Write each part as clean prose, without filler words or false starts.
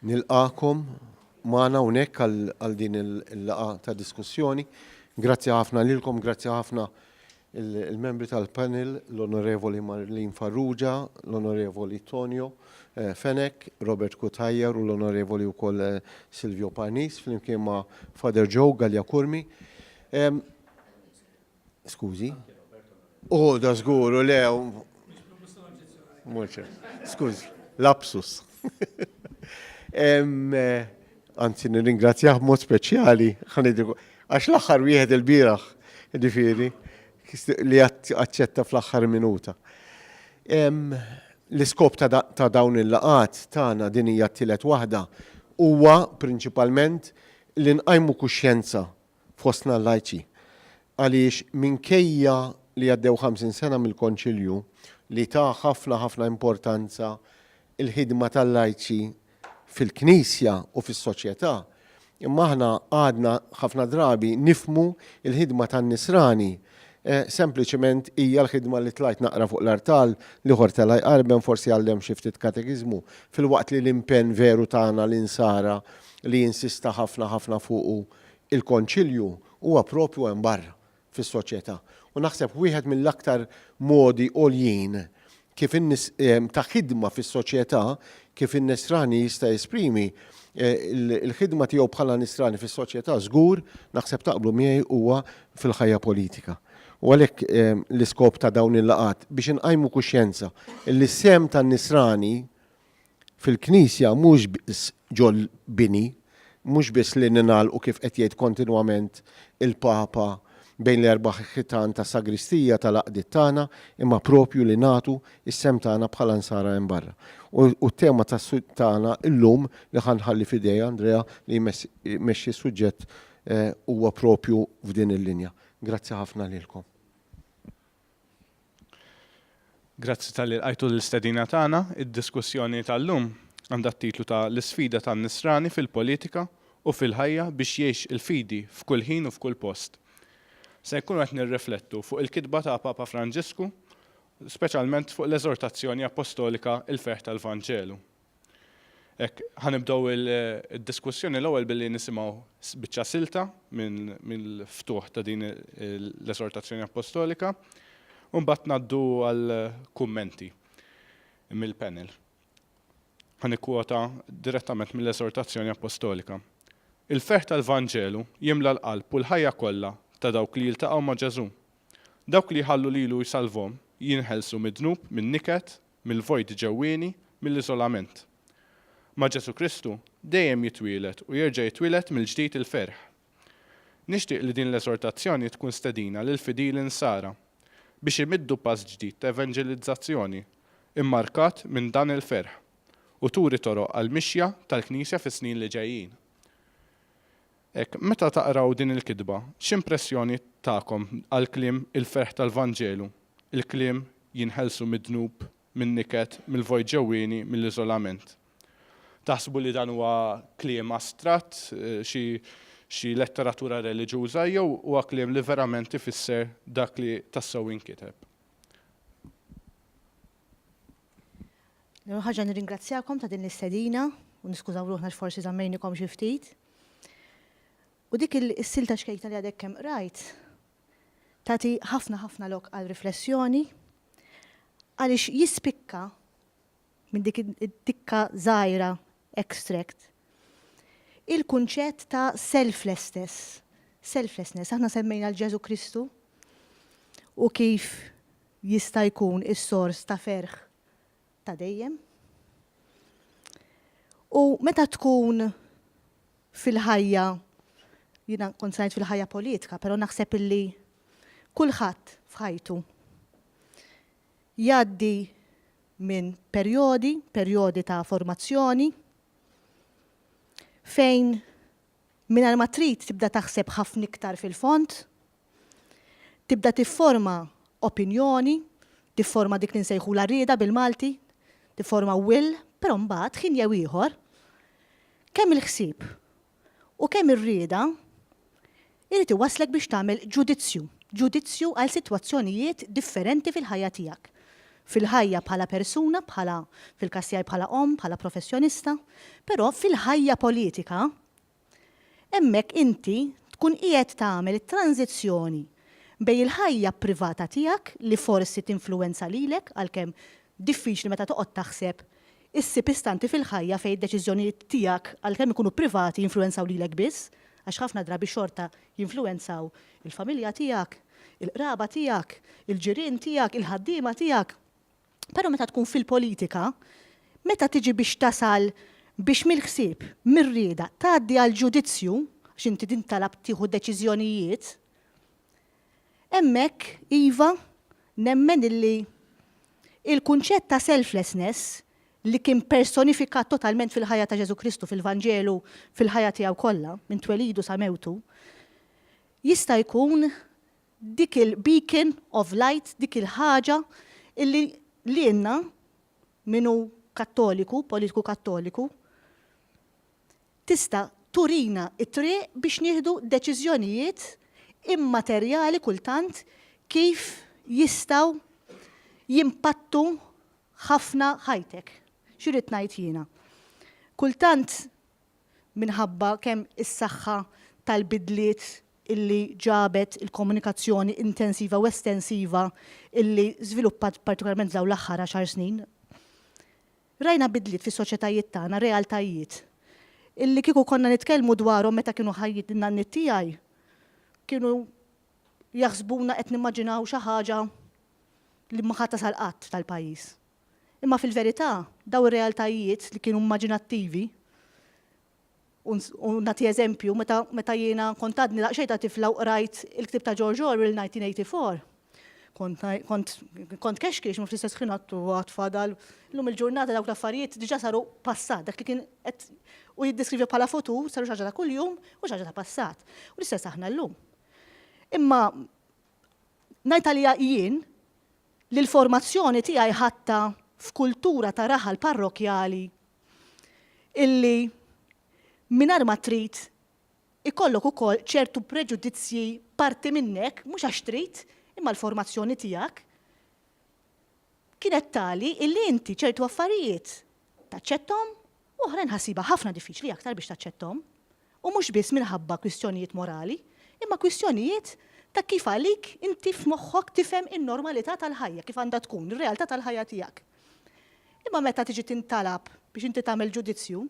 Nilqagħkom magħna hawnhekk għal din il-laqgħa ta' diskussjoni. Grazzi ħafna lilkom, grazzi ħafna il-membri tal-panel, l-Onorevoli Marlene Farrugia, l-Onorevoli Tonio eh, Fenech, Robert Cutajar u l-Onorevoli wkoll eh, Silvio Parnis, flimkien ma' Father Joe Galea Curmi. Skużi. Oh, da żgur, u le. Muċa. Skużi, lapsus. Eh, anzi, nirringrazzjah b'mod speċjali, għax l-aħħar wieħed il-bieraħ, ġifieri, li aċċetta fl-aħħar minuta. L-iskop ta' dawn il-laqat tagħna din hija t-tielet waħda huwa prinċipalment li nqajmu kuxjenza fostna l-lajċi. Għaliex minkejja li għaddew 50 sena mill-Konċilju li ta ħafna ħafna importanza l-ħidma tal-lajċi fil-Knisja u fis-soċjetà, imma aħna għadna ħafna drabi nifhmu l-ħidma tan-Nisrani sempliċement hija l-ħidma li tlajt naqra fuq l-artal, l-ieħor tela' jqarben, forsi għallem xi ftit katekiżmu, filwaqt li l-impenn veru tagħna l-Insara li insista ħafna ħafna fuqu il-Konċilju huwa propju hemm barra fis-soċjetà. U naħseb wieħed mill-aktar modi għoljin kif in-nies ta' ħidma fis-soċjetà, kif in-Nisrani jista' jesprimi l-ħidma tiegħu bħala Nisrani fis-soċjetà żgur, naħseb taqblu miegħi, huwa fil-ħajja politika. U għalhekk l-iskop ta' dawn il-laqgħat biex inqajmu kuxjenza li s-sehem tan-Nisrani fil-Knisja mhux biss ġol-bini, mhux biss li ningħalqu kif qed jgħid kontinwament il-Papa bejn l-erba' ħitan tas-sagristija tal-għaqdiet tagħna, imma propju li nagħtu s-sehem tagħna bħala Nsara hemm barra. U t-tema tagħna llum li ħa nħalli f'idej Andrea li jmexxi s-suġġett huwa propju f'din il-linja. Grazzi ħafna lilkom. Grazzi talli lqajtu l-istedina tagħna. Id-diskussjoni tal-lum għandha t-titlu ta' L-isfida tan-Nisrani fil-politika u fil-ħajja biex jgħix il-fidi f'kull ħin u f'kull post. Se nkunu qed nirriflettu fuq il-kitba ta' Papa Franġisku, speċjalment fuq l-eżortazzjoni appostolika Il-Ferħ tal-Vanġelu. Hekk, ħa nibdew id-diskussjoni l-ewwel billi nisimgħu biċċa silta mill-ftuħ ta' din l-eżortazzjoni appostolika, u mbagħad ngħaddu għal kummenti mill-panel. Ħa nikkwota direttament mill-eżortazzjoni appostolika. Il-ferħ tal-Vanġelu jimla l-qalb u l-ħajja kollha ta' dawk li jiltaqgħu ma' Ġesù. Dawk li jħallu lilu jsalvhom jinħelsu mid-dnub, min-niket, mill-vojt ġewwieni, mill-iżolament. Ma' Ġesù Kristu, dejjem jitwieled u jerġa' jitwieled mill-ġdid il-ferħ. Nixtieq li din l-eżortazzjoni tkun stedina lill-fidili Nsara biex imiddu pass ġdid ta' evanġelizzazzjoni mmarkat minn dan il-ferħ u turi toroq għall-mixja tal-Knisja fis-snin li ġejjin. Hekk, meta taqraw din il-kitba, x'impressjoni tagħkom għall-kliem il-ferħ tal-Vanġelu, il-kliem jinħelsu mid-dnub, min-niket, mill-vojt ġewwieni, mill-iżolament? Taħsbu li dan huwa kliem astratt, xi xi letteratura reliġjuża, jew huwa kliem li verament ifisser dak li tassew inkiteb? L-ewwel ħaġa nirringrazzjakom ta' din l-istedina u niskużaw ruħna x'forsi żammejnikom xi ftit. U dik is-silta xkejkna li għadek kemm qrajt tagħti ħafna ħafna lok għal riflessjoni għaliex jispikka minn dik id-dikka żgħira extract il-kunċett ta' selflessness. Selflessness, aħna semmejna l-Ġesu Kristu u kif jista' jkun is-sors ta' ferħ ta' dejjem. U meta tkun fil-ħajja, jiena kont se ngħid fil-ħajja politika, però naħseb illi kulħadd f'ħajtu jgħaddi minn perjodi, perjodi ta' formazzjoni, fejn mingħajr ma trid tibda taħseb ħafna iktar fil-fond, Tibda tifforma opinjoni, tifforma dik li nsejħulha rieda bil-Malti, tifforma will, però mbagħad ħin jew ieħor, kemm il-ħsieb u kemm ir-rieda irid iwasslek biex tagħmel ġudizzju, ġudizzju għal sitwazzjonijiet differenti fil-ħajja tiegħek. Fil-ħajja bħala persuna, bħala, fil-każ tiegħi bħala omm, bħala professjonista, però fil-ħajja politika, hemmhekk inti tkun qiegħed tagħmel it-tranżizzjoni bejn il-ħajja privata tiegħek li forsi tinfluwenza lilek għalkemm diffiċli meta toqgħod taħseb issib istanti fil-ħajja fejn id-deċiżjonijiet tiegħek għalkemm ikunu privati jinfluwenzaw lilek biss għax ħafna drabi xorta jinfluwenzaw il-familja tiegħek, il-qraba tiegħek, il-ġirien tiegħek, il-ħaddiema tiegħek. Però meta tkun fil-politika, meta tiġi biex tasal biex mill-ħsieb, mir-rieda, tgħaddi għall-ġudizzju, għax inti tintalab tieħu deċiżjonijiet, hemmhekk iva nemmen illi il-kunċett ta' selflessness li kien personifikat totalment fil-ħajja ta' Ġesù Kristu fil-Vanġelu fil-ħajja tiegħu kollha, minn twelidu sa mewtu, jista' jkun dik il-beacon of light, dik il-ħaġa illi lilna min hu Kattoliku, politiku Kattoliku, tista' turina t-triq biex nieħdu deċiżjonijiet immaterjali kultant kif jistgħu jimpattu ħafna ħajtek. X'irrid ngħid jiena? Kultant minħabba kemm is-saħħa tal-bidliet illi ġabet il-komunikazzjoni intensiva u estensiva illi żviluppat partikolarment f'dawn l-aħħar għaxar snin. Rajna bidliet fis-soċjetajiet tagħna, realtajiet, illi kieku konna nitkellmu dwarhom meta kienu ħajjin in-nanniet tiegħi, kienu jaħsbuna qed nimmaġinaw xi ħaġa li ma ħa tasal qatt tal-pajjiż. Imma fil-verità, dawn ir-realtajiet li kienu immaġinattivi, u nagħti eżempju, meta, meta jiena kont għadni daqsxejn ta' tifla u qrajt il-ktieb ta' George Orwell 1984, kont, kont, kont kexkix, ma fl-istess ħin għattu għad fadal, illum il-ġurnata dawk l-affarijiet diġà saru passat, dak li kien qed u jiddeskrivi bħala futur saru xi ħaġa ta' kuljum u xi ħaġa ta' passat. U l-istess aħna llum. Imma ngħid għalija jien li l-formazzjoni tiegħi ħadtha f'kultura ta' raħal parrokkjali illi mingħajr ma trid ikollok ukoll ċertu preġudizzji parti minnek, mhux għax trid, imma l-formazzjoni tiegħek kienet tali illi inti ċertu affarijiet taċċetthom u oħrajn ħa ssibha ħafna diffiċli aktar biex taċċetthom. U mhux biss minħabba kwistjonijiet morali, imma kwistjonijiet ta' kif għalik inti f'moħħok tifhem in-normalità tal-ħajja, kif għandha tkun, ir-realtà tal-ħajja tiegħek. Imma meta tiġi tintalab biex inti tagħmel ġudizzju,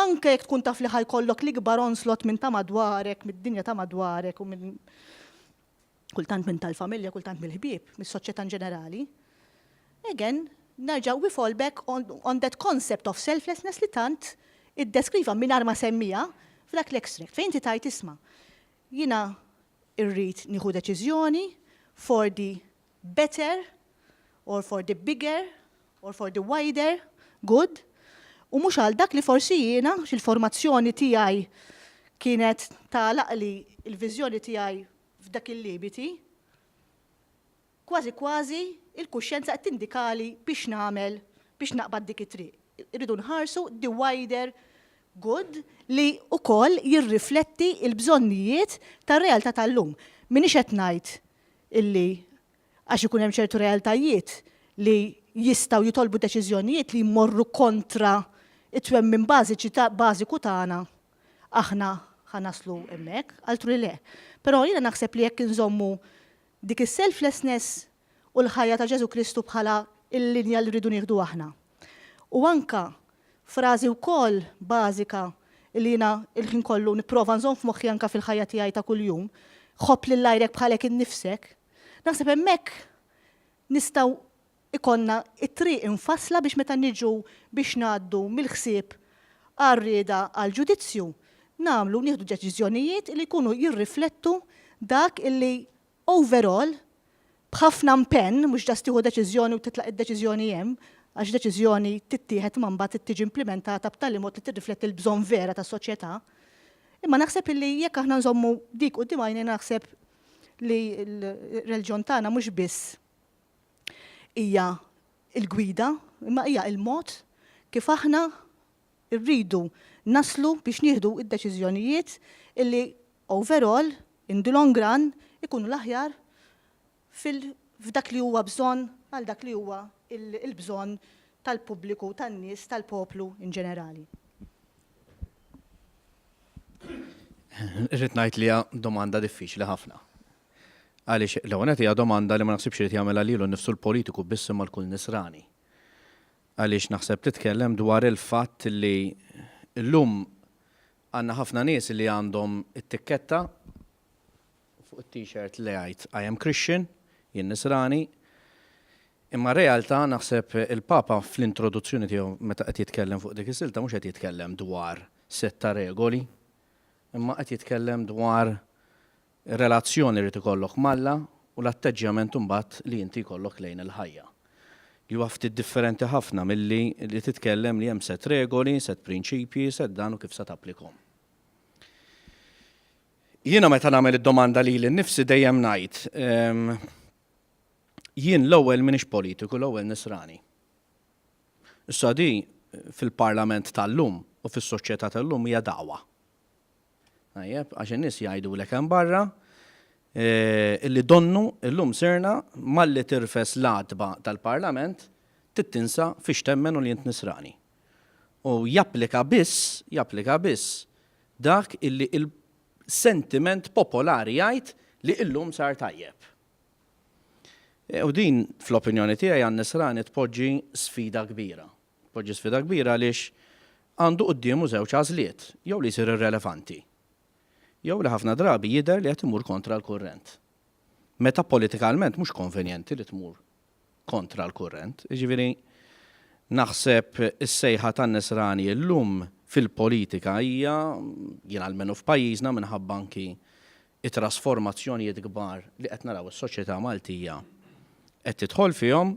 anke jekk tkun taf li ħa jkollok l-ikbar onslaught minn ta' madwarek, mid-dinja ta' madwarek u minn kultant minn tal-familja, kultant mill-ħbieb, mis-soċjetà in ġenerali, again, nerġa' we fall back on, on that concept of selflessness li tant iddeskriva mingħajr ma semmija f'dak l-extract fejn inti tajt isma' jiena rrid nieħu deċiżjoni for the better or for the bigger or for the wider good u mhux għal dak li forsi jiena x'il-formazzjoni tiegħi kienet tagħlaqli l-viżjoni tiegħi f'dak il-limiti, kważi kważi il-kuxjenza qed tindikali biex nagħmel biex naqbad dik it-triq. Irridu nħarsu the wider good li wkoll jirrifletti l-bżonnijiet tar-realtà tal-lum. M'iniex qed ngħid illi għax ikun hemm ċertu realtajiet li jistgħu jitolbu deċiżjonijiet li jmorru kontra it-twemmin bażiċi ta' bażiku tagħna aħna ħa naslu hemmhekk, altru li le. Però jiena naħseb li jekk inżommu dik is-selflessness u l-ħajja ta' Ġesù Kristu bħala l-linja li rridu nieħdu aħna. U anka frażi wkoll bażika li jiena l-ħin kollu nipprova nżomm f'moħħi anka fil-ħajja tiegħi ta' kuljum, ħobb lil għajrek bħalek innifsek. Naħseb hemmhekk nistgħu ikollna t-triq imfassla biex meta niġu biex ngħaddu mill-ħsieb għar-rieda għall-ġudizzju, nagħmlu nieħdu deċiżjonijiet li jkunu jirriflettu dak illi overall, b'ħafna impenn, mhux just tieħu deċiżjoni u titlaq id-deċiżjoni hemm, għax deċiżjoni tittieħed imma mbagħad trid tiġi implimentata b'tali mod li tirrifletti l-bżonn vera tas-soċjetà. Imma naħseb illi jekk aħna nżommu dik quddiem għajnejna naħseb li l-reliġjon tagħna mhux biss hija l-gwida, imma hija l-mod kif aħna rridu naslu biex nieħdu d-deċiżjonijiet illi overall, in the long run, ikunu l-aħjar. f'dak li huwa bżonn għal dak li huwa l-bżonn tal-pubbliku, tan-nies, tal-poplu in ġenerali. Irrid ngħid li hija domanda diffiċli ħafna. Għaliex l-ewwel nett hija domanda li ma naħsibx irid jagħmilha lilu nnifsu l-politiku biss imma l-kull nisrani. Għaliex naħseb titkellem dwar il-fatt li llum għandna ħafna nies li għandhom it-tikketta fuq it-t-shirt li jgħid I am Christian, jien nisrani, imma r-realtà naħseb il-Papa fl-introduzzjoni tiegħu meta qed jitkellem fuq dik is-silta mhux qed jitkellem dwar sett ta' regoli, imma qed jitkellem dwar relazzjoni li jrid ikollok m'Alla u l-atteġġjament imbagħad li inti jkollok lejn il-ħajja. Li huwa ftit differenti ħafna milli li titkellem li hemm sett regoli, sett prinċipji, sett dan u kif se tapplikhom. Jiena meta nagħmel id-domanda lili nnifsi dejjem ngħid, jien l-ewwel m'iniex politiku, l-ewwel nisrani. Issa di fil-parlament tal-lum u fis-soċjetà tal-lum hija dagħwa. Tajjeb, għax in-nies jgħidulek hemm barra eh, illi donnu illum sirna malli tirfes l-għatba tal-parlament tittinsa fiex temmen u li int nisrani. U japplika biss, japplika biss Dak illi il-sentiment popolari jgħid li illum sar tajjeb. U din, fl-opinjoni tiegħi, għan-Nisrani tpoġġi sfida kbira. Tpoġġi sfida kbira għaliex għandu quddiemu żewġ għażliet, jew li jsir irrelevanti, jew li ħafna drabi jidher li qed imur kontra l-kurrent. Meta politikalment mhux konvenjenti li tmur kontra l-kurrent. Jiġifieri naħseb is-sejħa tan-Nisrani llum fil-politika hija, jien almenu f'pajjiżna minħabba anki t-trasformazzjonijiet kbar li qed naraw is-soċjetà Maltija qed tidħol fihom,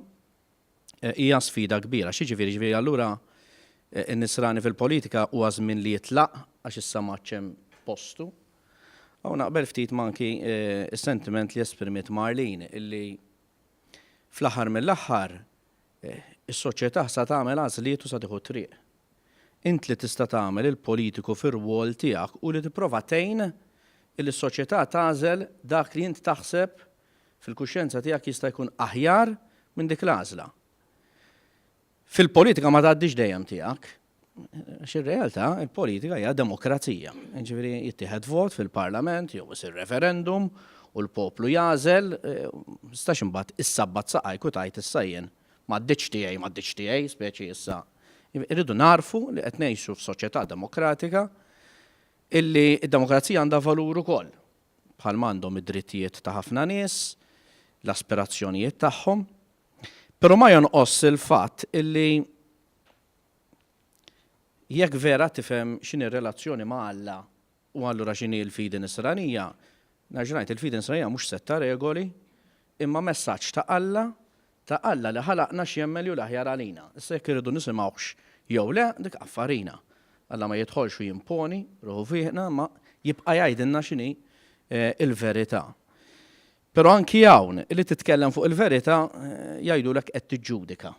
hija sfida kbira. X'jiġifieri? Jiġifieri allura n-Nisrani fil-politika huwa żmien li jitlaq għax issa m'għadx hemm postu. Hawn naqbel ftit ma' anki s-sentiment li esprimiet Marlene illi Fl-aħħar mill-aħħar, is-soċjetà sa tagħmel għażliet u sa tieħu triq. Int li tista' tagħmel il-politiku fir-rwol tiegħek hu li tipprova tgħin illi s-soċjetà tagħżel dak li int taħseb fil-kuxjenza tiegħek jista' jkun aħjar minn dik l-għażla. Fil-politika ma tgħaddix dejjem tiegħek. Għax ir-realtà, il-politika hija demokrazija. Jiġifieri jittieħed vot fil-parlament jew isir referendum u l-poplu jagħżel, tistax imbagħad issabbat saqajk u tgħid issa jien m'għaddietx tiegħi, m'għaddietx tiegħi, speċi issa. Irridu nagħrfu li qed ngħixu f'soċjetà demokratika illi d-demokrazija għandha valur ukoll. Bħalma għandhom id-drittijiet ta' ħafna nies, l-aspirazzjonijiet tagħhom. Però ma jonqosx il-fatt illi jekk vera tifhem x'inhi r-relazzjoni ma' Alla u allura x'inhi l-fidi nisranija, nerġa' ngħid il-fidi nisranija mhux sett ta' regoli, imma messaġġ ta' Alla, ta' Alla li ħalaqna x'jemmen li hu l-aħjar għalina. Issa jekk irridu nisimgħuhx jew le, dik affarina. Alla ma jidħolx u jimponi ruħu fiħna, imma jibqa' jgħidilna x'inhi l-verità. Però anki hawn, li titkellem fuq il-verità, jgħidulek qed tiġġudika.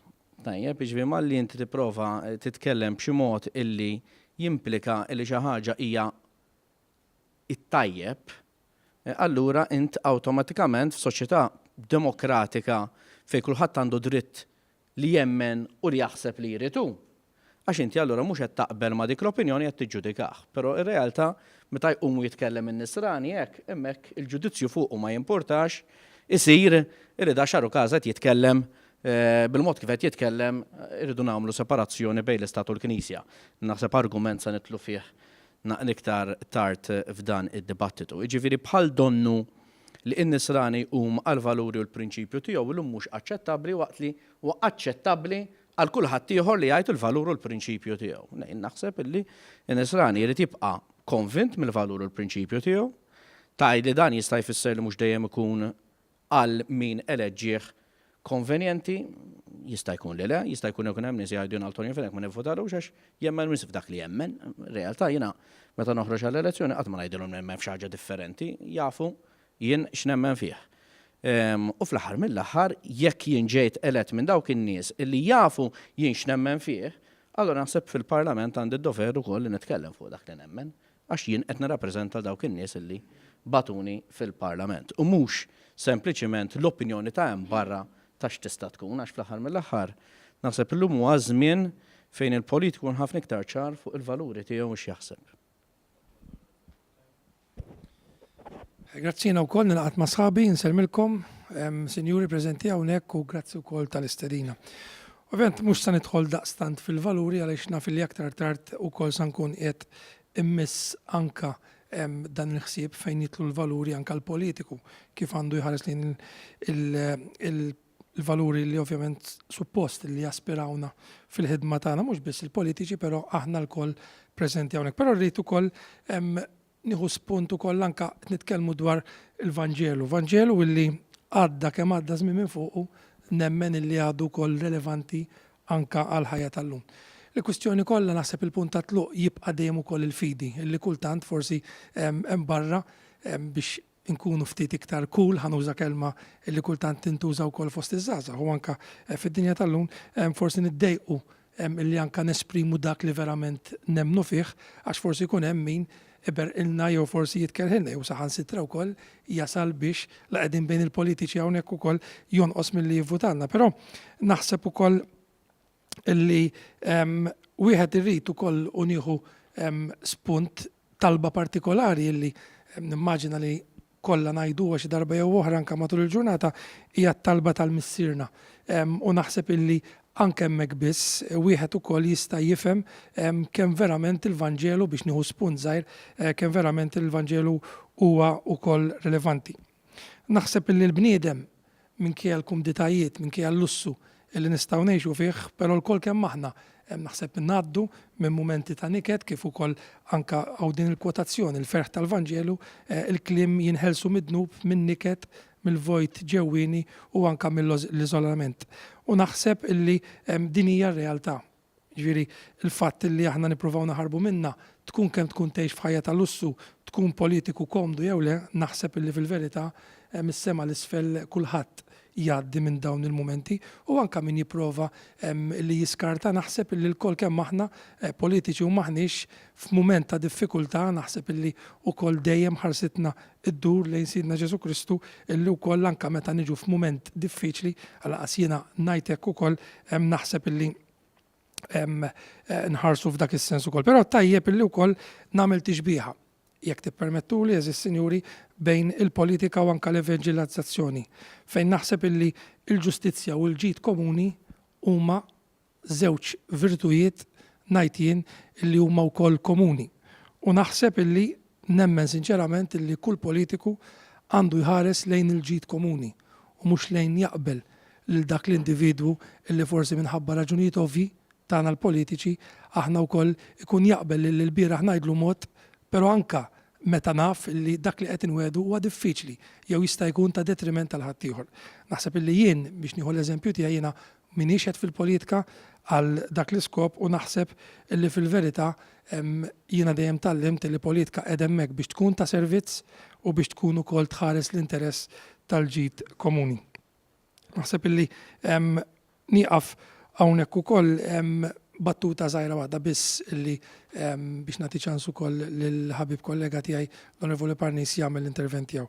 Tajjeb, jiġifieri malli inti tipprova titkellem b'xi mod illi jimplika illi xi ħaġa hija t-tajjeb, allura int awtomatikament f'soċjetà demokratika fejn kulħadd għandu dritt li jemmen u li jaħseb li jrid hu. Għax inti allura mhux qed taqbel ma' dik l-opinjoni qed tiġġudikah. Però ir-realtà meta jqum u jitkellem in-Nisrani hekk, hemmhekk il-ġudizzju fuqu ma jimpurtax, isir illi da xarukaża qed jitkellem bil-mod kif qed jitkellem irridu nagħmlu separazzjoni bejn l-Istat u l-Knisja. Naħseb argument se nidħlu fih iktar tard f'dan id-dibattitu. Jiġifieri bħal donnu li n-Nisrani jqum għall-valuri u l-prinċipju tiegħu llum mhux aċċettabbli waqt li huwa aċċettabbli għal kull ħaddieħor li jgħid il-valur u l-prinċipju tiegħu. Jien naħseb illi n-Nisrani jrid jibqa' konvint mill-valur u l-prinċipju tiegħu. Tgħid li dan jista' jfisser li mhux dejjem ikun għal min eleġġieh konvenjenti, jista' jkun li le, jista' jkun ikun hemm nies jgħidu jien għal Tonio Fenech ma nivvotalux għax jemmen wisq f'dak li jemmen. Realtà jiena meta noħroġ għall-elezzjoni qatt ma ngħidilhom nemmen f'xi ħaġa differenti, jafu jien x'nemmen fih. U fl-aħħar mill-aħħar jekk jien ġejt elett minn dawk in-nies illi jafu jien x'nemmen fih, allura naħseb fil-Parlament għandi d-dover ukoll li nitkellem fuq dak li nemmen. Għax jien qed nirrappreżenta dawk in-nies illi bagħtuni fil-Parlament u mhux sempliċiment l-opinjoni ta' hemm barra ta' x'tista' tkun għax fl-aħħar mill-aħħar naħseb illum huwa żmien fejn il-politiku jkun ħafna iktar ċar fuq il-valuri tiegħu u x'jaħseb. Grazzi jiena wkoll nilqgħad ma' sħabi, insellmilkom, sinjuri preżenti hawnhekk u grazzi wkoll tal-istedina. Ovvjament mhux se nidħol daqstant fil-valuri għaliex naf li aktar tard ukoll se nkun qiegħed immiss anka dan il-ħsieb fejn jidħlu l-valuri anka l-politiku kif għandu jħares lejn il-valuri li ovvjament suppost li jaspirawna fil-ħidma tagħna mhux biss il-politiċi però aħna lkoll preżenti hawnhekk. Però rrid ukoll nieħu spunt ukoll anka qed nitkellmu dwar il-Vanġelu. Vanġelu illi għadda kemm għadda żmien minn fuqu nemmen illi għadu wkoll relevanti anka għall-ħajja tal-lum. Il-kwistjoni kollha naħseb il-punt ta' tluq jibqa' dejjem ukoll il-fidi, illi kultant forsi hemm barra biex inkunu ftit iktar cool, ħa nuża kelma li kultant tintuża wkoll fost iż-żgħażagħ u anka fid-dinja tal-lum, forsi niddejqu illi anka nesprimu dak li verament nemmnu fih għax forsi jkun hemm min iberqilna jew forsi jitkerrħilna jew saħansitra wkoll jasal biex la qegħdin bejn il-politiċi hawnhekk ukoll jonqos milli jivvutalna. Però naħseb ukoll illi wieħed irrid ukoll u nieħu spunt talba partikolari illi nimmaġina li kollha ngħiduha xi darba jew oħra anke matul il-ġurnata hija t-talba tal-Missierna. U naħseb illi anke hemmhekk biss wieħed ukoll jista' jifhem kemm verament il-Vanġelu, biex nieħu spunt żgħir, kemm verament il-Vanġelu huwa wkoll relevanti. Naħseb illi l-bniedem, minkejja l-kumditajiet, minkejja l-lussu illi nistgħu ngħixu fih, però lkoll kemm aħna naħseb ngħaddu minn mumenti ta' niket kif ukoll anke hawn din il-kwotazzjoni, il-ferħ tal-Vanġelu, il-kliem jinħelsu mid-dnub, min-niket, mill-vojt ġewwieni u anke mill-iżolament. U naħseb illi din hija r-realtà. Jiġifieri l-fatt illi aħna nippruvaw naħarbu minnha, tkun kemm tkun tgħix f'ħajja ta' lussu, tkun politiku komdu jew le, naħseb illi fil-verità mis-sema 'l isfel kulħadd jgħaddi minn dawn il-mumenti u anke min jipprova li jiskarta naħseb illi lkoll kemm aħna politiċi u m'aħniex f'mument ta' diffikultà naħseb illi wkoll dejjem ħarsitna ddur lejn Sidna Ġesù Kristu illi wkoll anke meta niġu f'mument diffiċli, għall-anqas jiena ngħid hekk ukoll, naħseb illi nħarsu f'dak is-sens ukoll. Però tajjeb illi wkoll nagħmel tixbiha, jekk tippermettuli, għeżież sinjuri, bejn il-politika u anke l-evanġelizzazzjoni, fejn naħseb illi l-ġustizzja u l-ġid komuni huma żewġ virtujiet ngħid jien illi huma wkoll komuni. U naħseb illi nemmen sinċerament illi kull politiku għandu jħares lejn il-ġid komuni u mhux lejn jaqbel lil dak l-individwu illi forsi minħabba raġunijiet ovvji tagħna l-politiċi aħna wkoll ikun jaqbel lil ilbieraħ ngħidlu mod però anka meta naf illi dak li qed inwiegħdu huwa diffiċli jew jista' jkun ta' detriment għal ħaddieħor. Naħseb illi jien, biex nieħu l-eżempju tiegħi, jiena m'iniex qed fil-politika għal dak l-iskop u naħseb illi fil-verità jiena dejjem tgħallimt illi politika qiegħda hemmhekk biex tkun ta' servizz u biex tkun ukoll tħares l-interess tal-ġid komuni. Naħseb illi nieqaf hawnhekk ukoll battuta żgħira waħda biss illi biex nagħti ċans ukoll lill-ħabib kollega tiegħi l-Onorevoli Parnis jagħmel l-intervent tiegħu.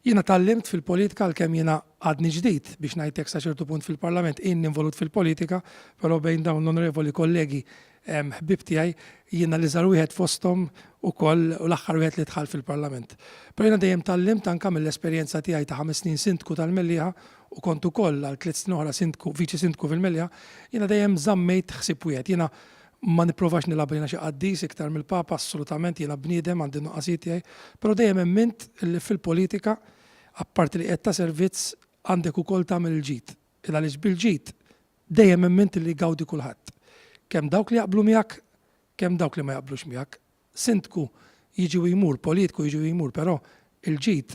Jiena tgħallimt fil-politika għalkemm jiena għadni ġdid biex ngħid hekk sa ċertu punt fil-Parlament inni involut fil-politika, però bejn dawn l-onorevoli kollegi ħbieb tiegħi jiena l-iżgħar wieħed fosthom ukoll u l-aħħar wieħed li dħalt fil-Parlament. Però jiena dejjem tgħallimt anke mill-esperjenza tiegħi ta' ħames snin sindku tal-Mellieħa u kont ukoll għal tliet snin oħra sindku, viċi sindku fil-Mellieħa, jiena dejjem żammejt ħsieb wieħed. Jiena ma nipprovax nilgħab jiena xi qaddis iktar mill-Papa, assolutament jiena bniedem għandi n-nuqqasijiet tiegħi, però dejjem emmint li fil-politika apparti li qiegħed ta' servizz għandek ukoll tagħmel il-ġid. Il għaliex bil-ġid dejjem emmint li jgawdi kulħadd. Kemm dawk li jaqblu miegħek, kemm dawk li ma jaqblux miegħek. Sindku jiġi u jmur, politku jiġi u jmur, però il-ġid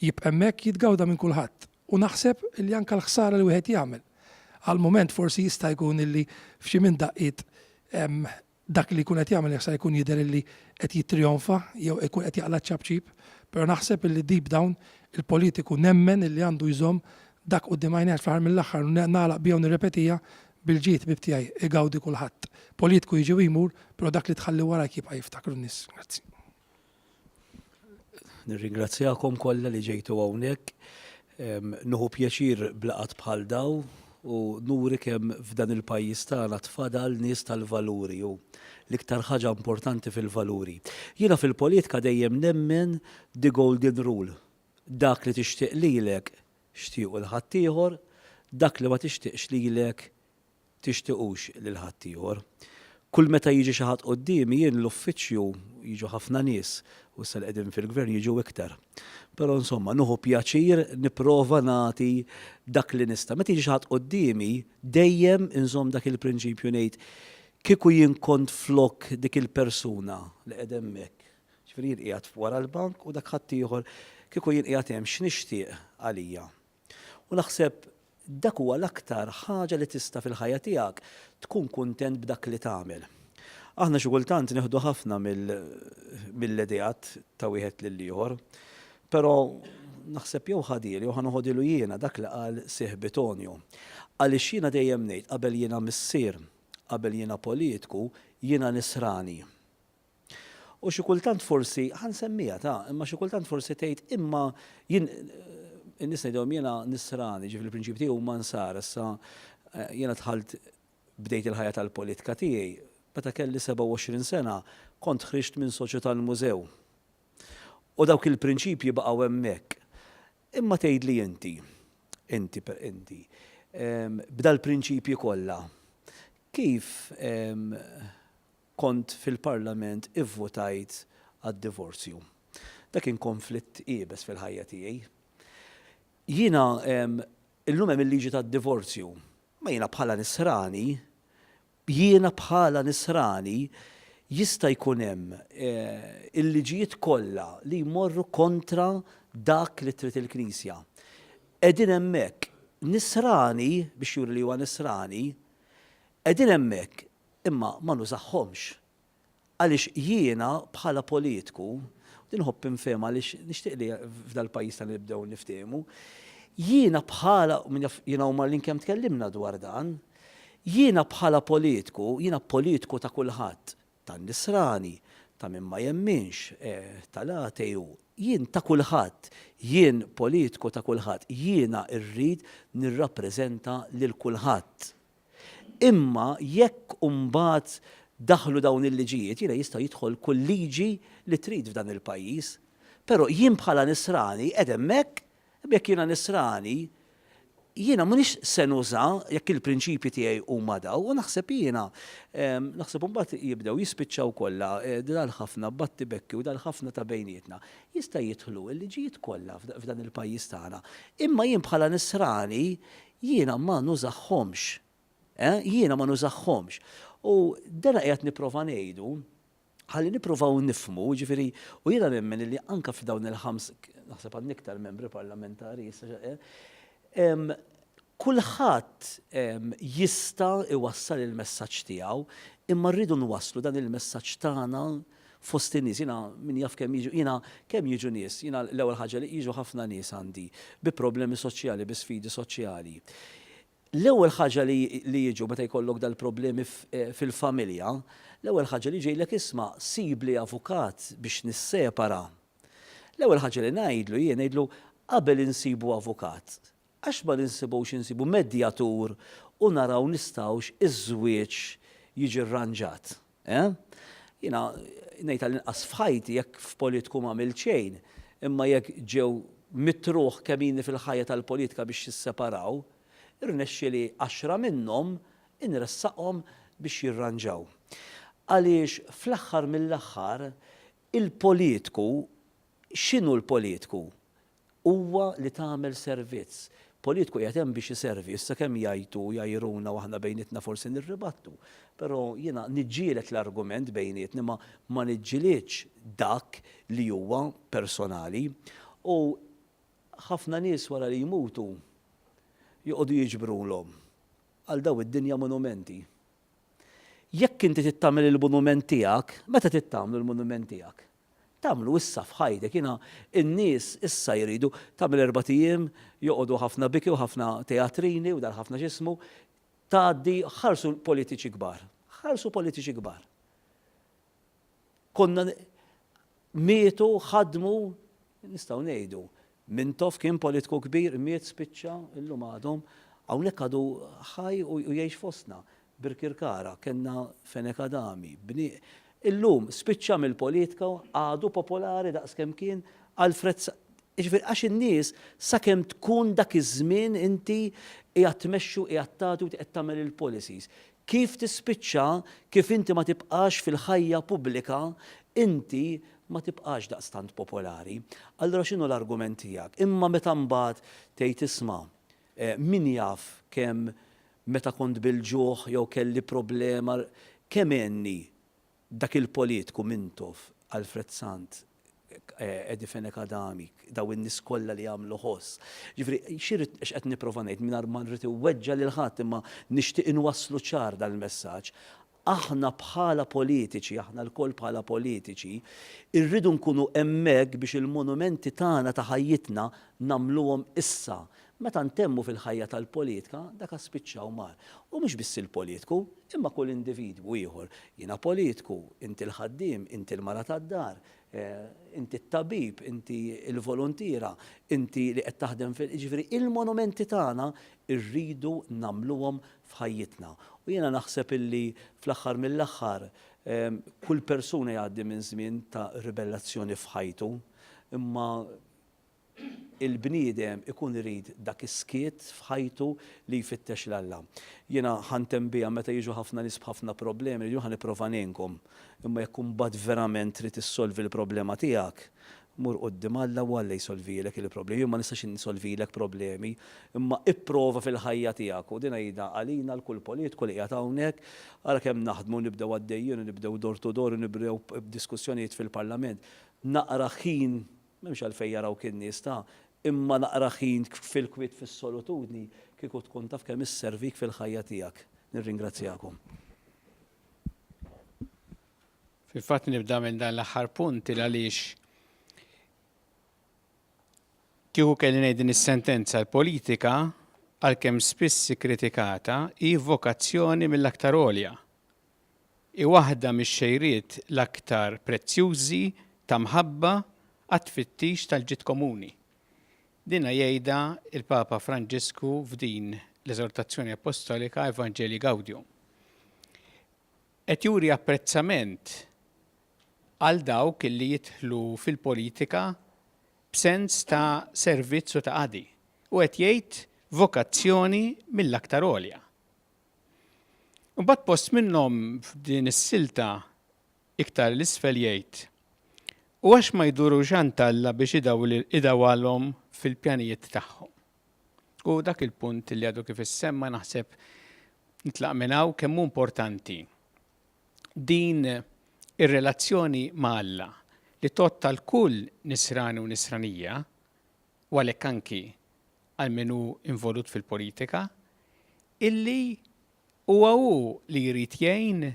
jibqa' hemmhekk jitgawda minn kulħadd. U naħseb li anke l-ħsara li wieħed jagħmel. Għal mument forsi jista' jkun illi f'xi minn daqqiet dak li jkun qed jagħmel il-ħsara jkun jidher illi qed jittrijonfa jew ikun qed jaqla' ċ-ċapċip, però naħseb illi deep down il-politiku nemmen illi għandu jżomm dak quddiem għajnejh għax fl-aħħar mill-aħħar, u nagħlaq biha u nirrepetiha, bil-ġid ħbieb tiegħi, igawdi kulħadd. Politiku jiġi u jmur, però dak li tħalli warajk jibqa' jiftakru n-nies. Grazzi. Nirringrazzjakom kollha li ġejtu hawnhekk. Nieħu pjaċir b'laqgħat bħal daw u nuri kemm f'dan il-pajjiż tagħna tfadal nies tal-valuri u l-iktar ħaġa importanti fil-valuri. Jiena fil-politika dejjem nemmen the golden rule. Dak li tixtieq lilek xtiequ 'l ħaddieħor, dak li ma tixtieqx lilek tixtiqux lil ħaddieħor. Kull meta jiġi xi ħadd quddiemi jien l-uffiċċju jiġu ħafna nies u issa li qegħdin fil-Gvern jiġu iktar. Però insomma nieħu pjaċir nipprova nagħti dak li nista'. Meta jiġi xi ħadd quddiemi dejjem inżomm dak il-prinċipju ngħid kieku jien kont flok dik il-persuna li qiegħda hemmhekk, ġifieri jien qiegħed wara l-bank u dak ħaddieħor kieku jien qiegħed hemm x'nixtieq għalija? U naħseb dak huwa l-aktar ħaġa li tista' fil-ħajja tiegħek tkun kuntent b'dak li tagħmel. Aħna xi kultant nieħdu ħafna mill-ideat ta' wieħed lill-ieħor, però naħseb jew ħadieli jew ħa noħodilu jiena dak li qal sieħbi Tonio. Għaliex jiena dejjem ngħid qabel jiena missier, qabel jiena politku, jiena nisrani. U xi kultant forsi, ħa nsemmiha ta, imma xi kultant forsi tgħid imma jien in-nies ngħidilhom jiena nisrani, ġifieri l-prinċipji tiegħi huma nsara, issa jiena dħalt bdejt il-ħajja tal-politika tiegħi meta kelli 27 sena kont ħriġt minn soċju tal-mużew. U dawk il-prinċipji baqgħu hemmhekk. Imma tgħidli inti, inti per inti, b'dal-prinċipji kollha, kif Kont fil-Parlament ivvutajt għad-divorzju. Dak kien konflitt iebes fil-ħajja tiegħi. Jiena illum hemm il-liġi tad-divorzju, ma jiena bħala nisrani, jiena bħala nisrani jista' jkun hemm il-liġijiet kollha li jmorru kontra dak li trid il-Knisja. Qegħdin hemmhekk. Nisrani, biex juri li huwa nisrani, qegħdin hemmhekk Imma ma nużahomx. Għaliex jiena bħala politku, u din nħobb infehmha għaliex nixtieq li f'dal-pajjiż tagħna nibdew niftehmu, jiena bħala, min jaf jiena u Marlene kemm tkellimna dwar dan, jiena bħala politku, jiena politku ta' kulħadd, tan-nisrani, ta' min ma jemminx, tal-ateju, jien ta' kulħadd, jien politku ta' kulħadd, jiena rrid nirrappreżenta lil kulħadd. Imma jekk imbagħad daħlu dawn il-liġijiet, jiena jista' jidħol kull liġi li trid f'dan il-pajjiż. Però jien bħala Nisrani qed hemmhekk, imma jekk jiena Nisrani, jiena m'iniex se nuża jekk il-prinċipji tiegħi huma dawn, u naħseb jiena, naħseb imbagħad jibdew jispiċċaw kollha dal-ħafna battibekki u dal-ħafna ta' bejnietna. Jista' jidħlu l-liġijiet kollha f'dan il-pajjiż tagħna. Imma jien bħala Nisrani Jiena ma nużahomx. Eh? Jiena ma nużahomx. U dana qiegħed nipprova ngħidu ħalli nippruvaw nifhmu, jiġifieri, u jiena nemmen li anke f'dawn il-ħams, naħseb għandna iktar membri parlamentari issa, eh, kulħadd jista' iwassal il-messaġġ tiegħu, imma rridu nwasslu dan il-messaġġ tagħna fost in-nies. Jiena min jaf kemm jiġu, jiena kemm jiġu nies, jiena l-ewwel ħaġa li jiġu ħafna nies għandi bi problemi soċjali, bi sfidi soċjali. L-ewwel ħaġa li li jiġu meta jkollok dal-problemi fil-familja, l-ewwel ħaġa li jiġu jgħidlek isma' sibli avukat biex nissepara. L-ewwel ħaġa li ngħidlu jien ngħidlu qabel insibu avukat, Għax ma ninsibux insibu medjatur u naraw nistgħux iż-żwieġ jiġi rranġat? Eh? Jiena ngħid għall-inqas f'ħajti jekk f'politku m'għamilt xejn, imma jekk ġew mitruħ kemm ilni fil-ħajja tal-politika biex jisseparaw, irnexxieli għaxra minnhom inressaqhom biex jirranġaw. Għaliex fl-aħħar mill-aħħar il-politku, x'inhu l-politku? Huwa li tagħmel servizz. Politku qiegħed hemm biex iservi. Issa kemm jgħajtu u jgħajruna u aħna bejnietna forsi nirribattu. Però jiena niġġieled l-argument bejnietna imma ma niġġiliedx dak li huwa personali. U ħafna nies wara li jmutu joqogħdu jiġbrulhom għal daw id-dinja monumenti. Jekk inti trid tagħmel il-monument tiegħek, meta trid tagħmlu l-monument tiegħek? Tagħmlu issa f'ħajtek. Jiena n-nies issa jridu tagħmel erbat ijiem, joqogħdu ħafna biki u ħafna teatrini u dal-ħafna x'ismu, tgħaddi ħarsu politiċi kbar. Ħarsu politiċi kbar. Konna mietu, ħadmu. Nistgħu ngħidu, Mintoff kien politku kbir, miet spiċċa, illum għadhom, hawnhekk għadu ħaj u jgħix fostna. Birkirkara, kellna Fenech Adami, bni, illum spiċċa mill-politika għadu popolari daqs kemm kien Alfred Jiġifieri għax in-nies sakemm tkun dak iż-żmien inti qiegħed tmexxi u qiegħed tagħti u qed tagħmel il-policies. Kif tispiċċa, kif inti ma tibqax fil-ħajja pubblika, inti ma tibqax daqstant popolari. Allura x'inhu l-argument tiegħek? Imma meta mbagħad tgħid isma' min jaf kemm meta kont bil-ġuħ jew kelli problema kemm għenni dak il-politku Mintoff, Alfred Sant, Eddie Fenech Adami, daw in-nies kollha li għamlu ħoss. Ġifieri, xi rrid x'qed nipprova ngħid mingħajr ma nrid inweġġa' lil ħadd imma nixtieq inwasslu ċar dal-messaġġ. Aħna bħala politiċi, aħna lkoll bħala politiċi, irridu nkunu hemmhekk biex il-monumenti tagħna ta' ħajjitna nagħmluhom issa. Meta ntemmu fil-ħajja tal-politika, dak spiċċa u mar. U mhux biss il-politiku, imma kull individwu ieħor. Jiena politiku, inti l-ħaddiem, inti l-mara tad-dar, inti t-tabib, inti l-voluntiera, inti li qed taħdem fil-, jiġifieri il-monumenti tagħna rridu nagħmluhom f'ħajjitna. U jiena naħseb illi fl-aħħar mill-aħħar kull persuna jgħaddi minn żmien ta' ribellazzjoni f'ħajtu, imma il-bniedem ikun irid dak is-skiet f'ħajtu li jfittex 'l Alla. Jiena ħa ntemm biha meta jiġu ħafna nies b'ħafna problemi, jien ħa nipprova ngħinkom, imma jekk imbagħad verament trid issolvi l-problema tiegħek, mur quddiem Alla u Alla jsolvilek il-problemi. Jien ma nistax insolvilek problemi, imma ipprova fil-ħajja tiegħek, u din ngħidha għalina għal kull politiku li qiegħed hawnhekk, ara kemm naħdmu nibdew għaddejjin u nibdew door to door u nibdew b'diskussjonijiet fil-Parlament. Naqra ħin, m'hemmx għalfejn jarawk in-nies ta', imma naqra ħin fil-kwiet fis-solitudni kieku tkun taf kemm isservik fil-ħajja tiegħek. Nirringrazzjakom. Fil-fatt nibda minn dan l-aħħar punt il għaliex kieku kelli ngħid din is-sentenza l-politika għalkemm spiss ikkritikata hi vokazzjoni mill-aktar għolja. Hi waħda mix-xejriet l-aktar prezzjużi ta' mħabba għat-tfittix tal-ġid komuni. Dinha jgħidha il-Papa Franġisku f'din l-eżortazzjoni appostolika Evangelii Gaudium. Qed juri apprezzament għal dawk li jidħlu fil-politika b'sens ta' servizz u ta' qadi u qed jgħid vokazzjoni mill-aktar għolja. Imbagħad post minnhom f'din is-silta iktar 'l isfel jgħid, U għax ma jdurux għand Alla biex idawwalhom fil-pjanijiet tagħhom. U dak il-punt li għadu kif issemma naħseb nitlaq minn hawn kemm hu importanti din ir-relazzjoni ma' Alla li tgħodd għal kull nisrani u nisranija u għalhekk anki għal min hu involut fil-politika, illi huwa hu li jrid jgħin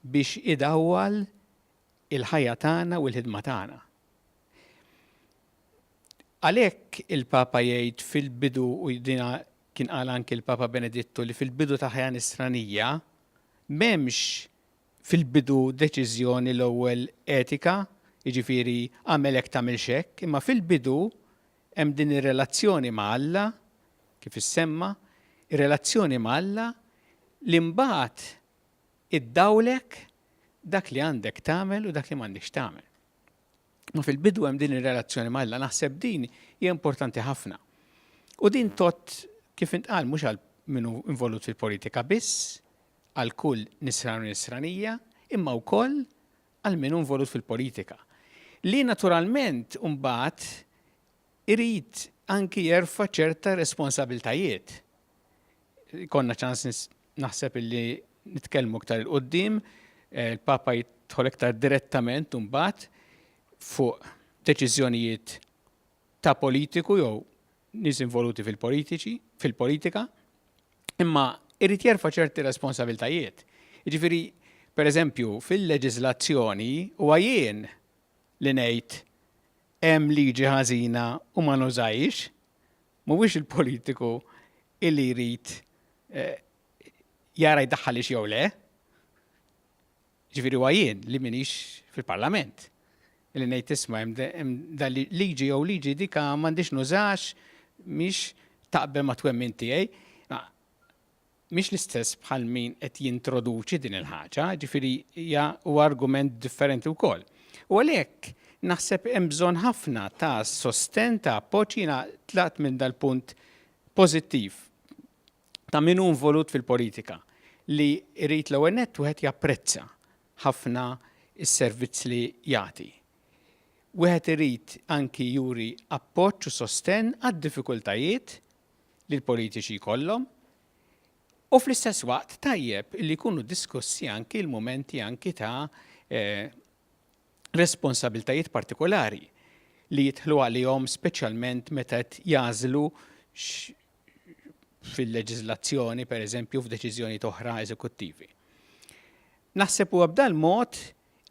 biex idawwal il-ħajja tagħna u l-ħidma tagħna. Għalhekk il-Papa jgħid fil-bidu u dina kien qal anki l-Papa Benedittu li fil-bidu ta' ħajja nisranija m'hemmx fil-bidu deċiżjoni l-ewwel etika, jiġifieri agħmel hekk tagħmilx hekk, imma fil-bidu hemm din ir-relazzjoni ma' Alla, kif issemma, ir-relazzjoni ma' Alla li mbagħad iddawlek dak li għandek tagħmel u dak li m'għandekx tagħmel. Ma fil-bidu hemm din ir-relazzjoni ma' Alla, naħseb din hija importanti ħafna. U din tot kif intqal mhux għal min hu involut fil-politika biss, għal kull nisran u nisranija, imma wkoll għal min hu involut fil-politika. Li naturalment mbagħad irid anki jerfa' ċerta responsabiltajiet. Konna ċans naħseb illi nitkellmu iktar il-qoddim, eh, il-Papa jidħol iktar direttament mbagħad fuq deċiżjonijiet ta' politiku jew nies involuti fil-politiċi, fil-politika, imma irid jerfa' ċerti responsabiltajiet. Jiġifieri, per eżempju, fil-leġiżlazzjoni huwa jien li ngħid hemm liġi ħażina u ma nużajx, mhuwiex il-politiku illi jrid eh, jara jdaħħalix jew le. Ġifieri huwa jien li minix fil-Parlament. Li ngħid isma' hemm da liġi jew liġi dika m'għandix nużax mhix taqbel ma' twemmin tiegħi. Mhix l-istess bħal min qed jintroduċi din il-ħaġa, ġifieri hija huwa argument differenti wkoll. U għalhekk naħseb hemm bżonn ħafna ta' sostenn ta' appoġġ jiena tlaqt minn dal-punt pożittiv ta' min hu involut fil-politika li jrid l-ewwel nett wieħed japprezza ħafna s-servizz li jagħti. Wieħed irid anki juri appoġġ u sostenn għad-diffikultajiet li l-politiċi jkollhom u fl-istess waqt tajjeb li jkunu diskussi anki l-mumenti anki ta' eh, responsabiltajiet partikolari li jidħlu għalihom speċjalment meta qed jagħżlu fil-leġiżlazzjoni, per eżempju, f'deċiżjonijiet oħra eżekuttivi. Naħseb huwa b'dal mod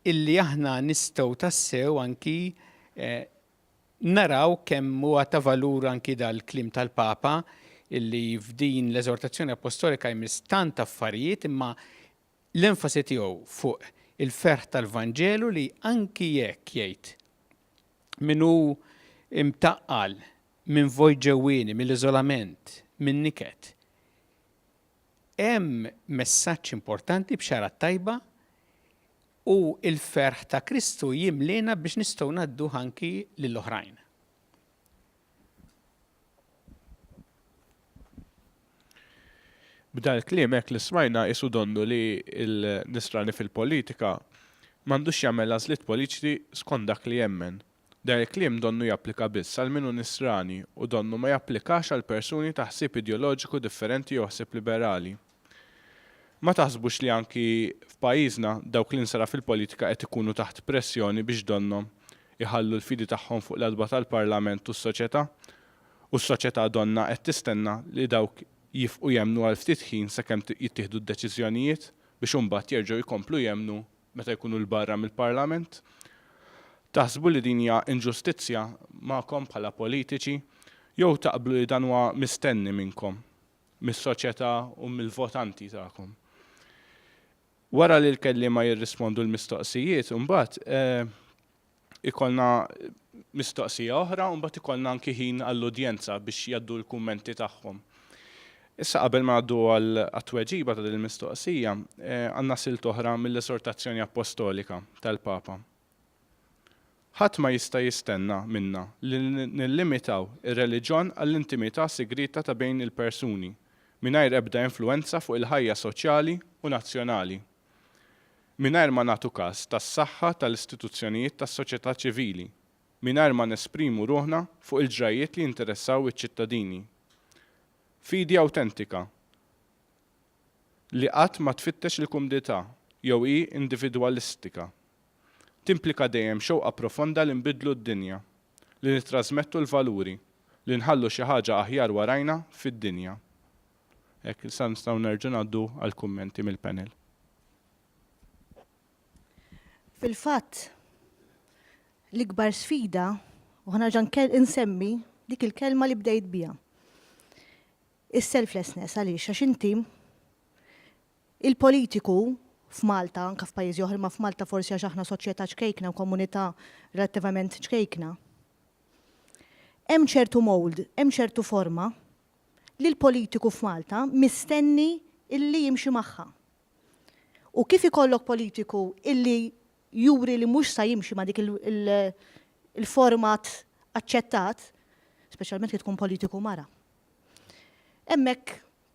illi aħna nistgħu tassew anki eh, naraw kemm huwa ta' valur anki dal-kliem tal-Papa illi f'din l-eżortazzjoni apostolika jmiss tant affarijiet imma l-enfasi tiegħu fuq il-ferħ tal-Vanġelu li anki jekk jgħid min hu imtaqqal minn vojt ġewwieni, mill-iżolament, min-niket. Hemm messaġġ importanti, bxara tajba, u l-ferħ ta' Kristu jimliena biex nistgħu ngħadduh anki lill-oħrajn. B'dal-kliem hekk li smajna qisu donnu li l-Nisrani fil-politika m'għandux jagħmel għażliet politiċi skont dak li jemmen. Dan il-kliem donnu japplika biss għal min hu Nisrani u donnu ma japplikax għal persuni ta' ħsieb ideoloġiku differenti jew ħsieb liberali. Ma taħsbux li anki f'pajjiżna dawk l-Insara fil-politika qed ikunu taħt pressjoni biex donnhom iħallu l-fidi tagħhom fuq l-għatba tal-Parlament u s-soċjetà? U s-soċjetà donnha qed tistenna li dawk jifqu jemmnu għal ftit ħin sakemm jittieħdu d-deċiżjonijiet biex imbagħad jerġgħu jkomplu jemmnu meta jkunu 'l barra mill-Parlament? Taħsbu li din hija inġustizzja magħkom bħala politiċi jew taqblu li dan huwa mistenni minnkom, mis-soċjetà u mill-votanti tagħkom? Wara li l-kelliema jirrispondu l-mistoqsijiet, imbagħad ikollna mistoqsija oħra u mbagħad ikollna anki ħin għall-udjenza biex jgħaddu l-kummenti tagħhom. Issa qabel ma ngħaddu għat-tweġiba ta' din il-mistoqsija, eh, għandna silt oħra mill-esortazzjoni appostolika tal-Papa. Ħadd ma jista' jistenna minna li nillimitaw ir-reliġjon għall-intimità sigrieta ta' bejn il-persuni, mingħajr ebda influwenza fuq il-ħajja soċjali u nazzjonali. Mingħajr ma nagħtu kas tas-saħħa tal-istituzzjonijiet tas-soċjetà ċivili, mingħajr ma nesprimu ruħna fuq il-ġrajjiet li jinteressaw iċ-ċittadini. Fidi awtentika, li qatt ma tfittex il-kumdità jew hi individwalistika, timplika dejjem xewqa profonda li nbiddlu d-dinja, li nittrażmettu l-valuri, li nħallu xi ħaġa aħjar warajna fid-dinja. Hekk, issa nistgħu nerġgħu ngħaddu għall-kummenti mill-panel. Fil-fatt, l-ikbar sfida, u ħa nerġa' insemmi dik il-kelma li bdejt biha. Is-selflessness għaliex għax inti il-politiku f'Malta, anka f'pajjiżi oħra, ma f'Malta forsi għax aħna soċjetà ċkejkna u komunità relattivament ċkejkna. Hemm ċertu mold, hemm ċertu forma li l-politiku f'Malta mistenni illi jimxi magħha. U kif ikollok politiku illi juri li mhux sa jimxi ma' dik il-format aċċettat, speċjalment kif tkun politiku mara. Hemmhekk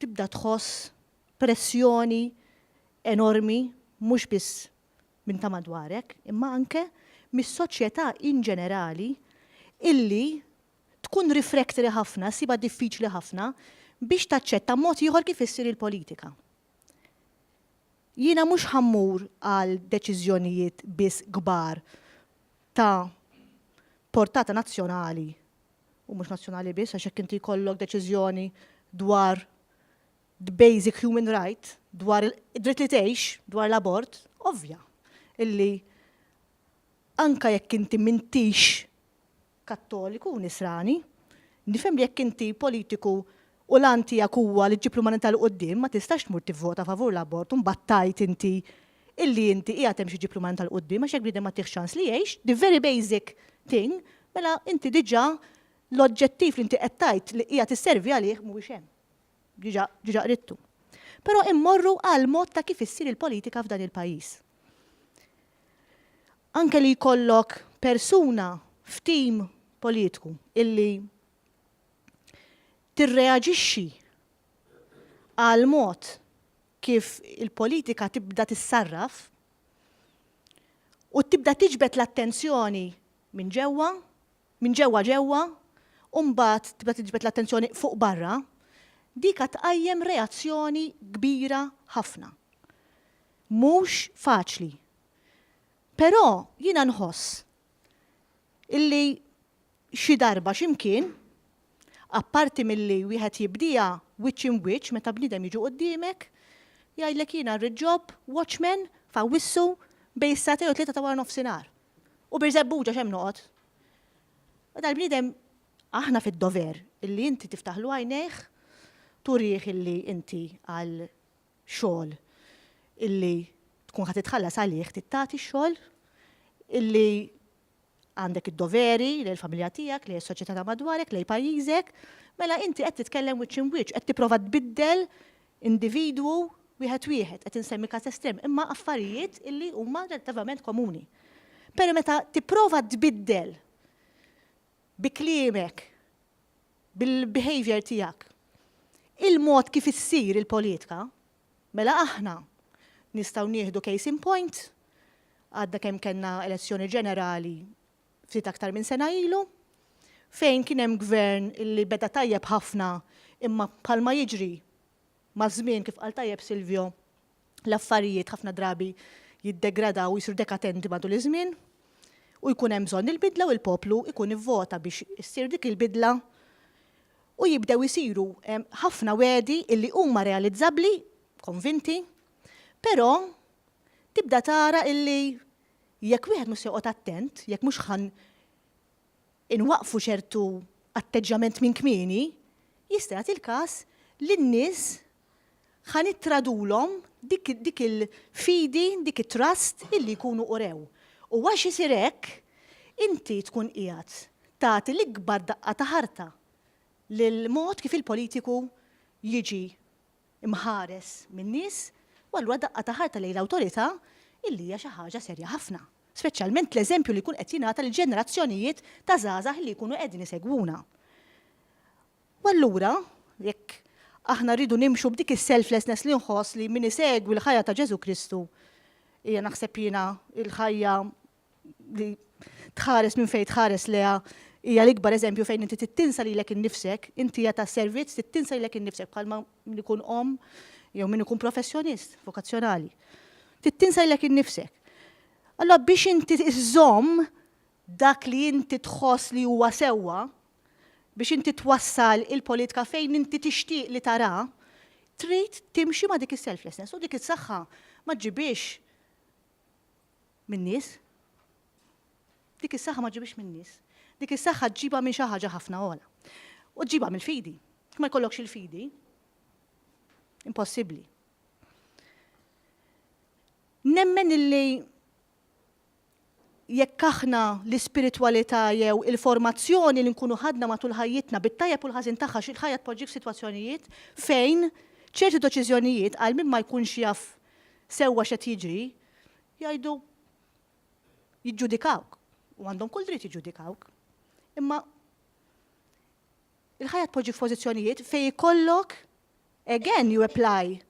tibda tħoss pressjoni enormi mhux biss minn ta' madwarek, imma anke mis-soċjetà in ġenerali illi tkun refractory ħafna, ssibha diffiċli ħafna biex taċċetta mod ieħor kif issir il-politika. Jiena mhux ħa mmur għal deċiżjonijiet biss kbar ta' portata nazzjonali u mhux nazzjonali biss għax jekk inti jkollok deċiżjoni dwar the basic human right, dwar id-dritt li tgħix, dwar l-abort, ovvja illi anka jekk inti m'intix Kattoliku u Nisrani. Nifhem li jekk inti politiku u l-għan tiegħek huwa li ġġib l-umanità 'l quddiem ma tistax tmur tivvota favur l-abort u mbagħad tgħid inti. illi inti qiegħed hemm xi ġib l-umanità 'l quddiem għax jekk bniedem ma ttihx ċans li jgħix, the very basic thing, mela inti diġà l-oġġettiv li inti qed tgħid li qiegħed isservi għalih mhuwiex hemm. Diġà diġà qridtu. Però immorru għall-mod ta' kif issir il-politika f'dan il-pajjiż. Anke li jkollok persuna f'tim politiku illi tirreaġixxi għall-mod kif il-politika tibda tissarraf u tibda tiġbed l-attenzjoni minn ġewwa, minn ġewwa ġewwa, u mbagħad tibda tiġbed l-attenzjoni fuq barra, dika tqajjem reazzjoni kbira ħafna. Mhux faċli. Però jiena nħoss illi xi darba xi mkien, apparti milli wieħed jibdieha wiċċ imb wiċċ meta bniedem jiġi quddiemek, jgħidlek jiena rrid job watchman f'Awwissu bejn is-sagħtejn u t-tlieta ta' wara nofsinhar. U Birżebbuġa x'hemm noqgħod. U dal-bniedem aħna fid-dover illi inti tiftaħlu għajnejh, turih illi inti għal xogħol illi tkun ħa titħallas għalih trid tagħti x-xogħol, illi għandek id-doveri lejn il-familja tiegħek, lejn is-soċjetà ta' madwarek, lejn pajjiżek, mela inti qed titkellem wiċċ imb wiċċ, qed tipprova tbiddel individwu wieħed wieħed, qed insemmi każ estrem, imma affarijiet illi huma relattivament komuni. Però meta tipprova tbiddel bi kliemek, bil-behavior tiegħek, il-mod kif issir il-politika, mela aħna nistgħu nieħdu case in point, għadna kemm kellna elezzjoni ġenerali ftit aktar minn sena ilu, fejn kien hemm gvern illi beda tajjeb ħafna imma bħalma jiġri maż-żmien kif qal tajjeb Silvio, l-affarijiet ħafna drabi jiddegradaw u jsiru dekadenti matul iż-żmien u jkun hemm bżonn il-bidla u l-poplu jkun ivvota biex issir dik il-bidla u jibdew isiru ħafna wegħdi illi huma realizzabbli, konvinti, però tibda tara illi jekk wieħed mhux se joqgħod attent, jekk mhux ħa inwaqqfu ċertu atteġġjament minn kmieni, jista' jagħti l-każ li n-nies ħa nittradulhom dik dik il-fidi, dik it-trust illi jkunu urew. U għax isir hekk, inti tkun qiegħed tagħti l-ikbar daqqa ta' ħarta lill-mod kif il-politiku jiġi mħares min-nies u allura daqqa ta' ħarta lejn l-awtorità illi hija xi ħaġa serja ħafna. Speċjalment l-eżempju li jkun qed jingħata lill-ġenerazzjonijiet ta' żgħażagħ li jkunu qegħdin isegwuna. U allura, jekk aħna rridu nimxu b'dik is-selflessness li nħoss li min isegwi l-ħajja ta' Ġesù Kristu hija naħseb jiena l-ħajja li tħares minn fejn tħares leha hija l-ikbar eżempju fejn inti trid tinsa lilek innifsek, inti hija ta' servizz trid tinsa lilek innifsek bħalma min ikun omm jew min ikun professjonist vokazzjonali. Trid tinsa lilek innifsek. Allura biex inti iżżomm dak li inti tħoss li huwa sewwa, biex inti twassal il-politika fejn inti tixtieq li tara, trid timxi ma' dik is-selflessness u dik is-saħħa ma ġġibhiex min-nies. Dik is-saħħa ma ġġibhiex min-nies. Dik is-saħħa ġġibha minn xi ħaġa ħafna ogħla. U ġġibha mill-fidi. Ma jkollokx il-fidi, impossibbli. Nemmen illi jekk aħna l-ispiritwalità jew il-formazzjoni li nkunu ħadna matul ħajjitna bit-tajjeb u l-ħażin tagħha xi l-ħajja tpoġġik f'sitwazzjonijiet fejn ċerti deċiżjonijiet għal min ma jkunx jaf sewwa x'qed jiġri jgħidu jiġġudikawk u għandhom kull dritt jiġġudikawk. Imma il-ħajja tpoġġik f'pożizzjonijiet fejn ikollok again you apply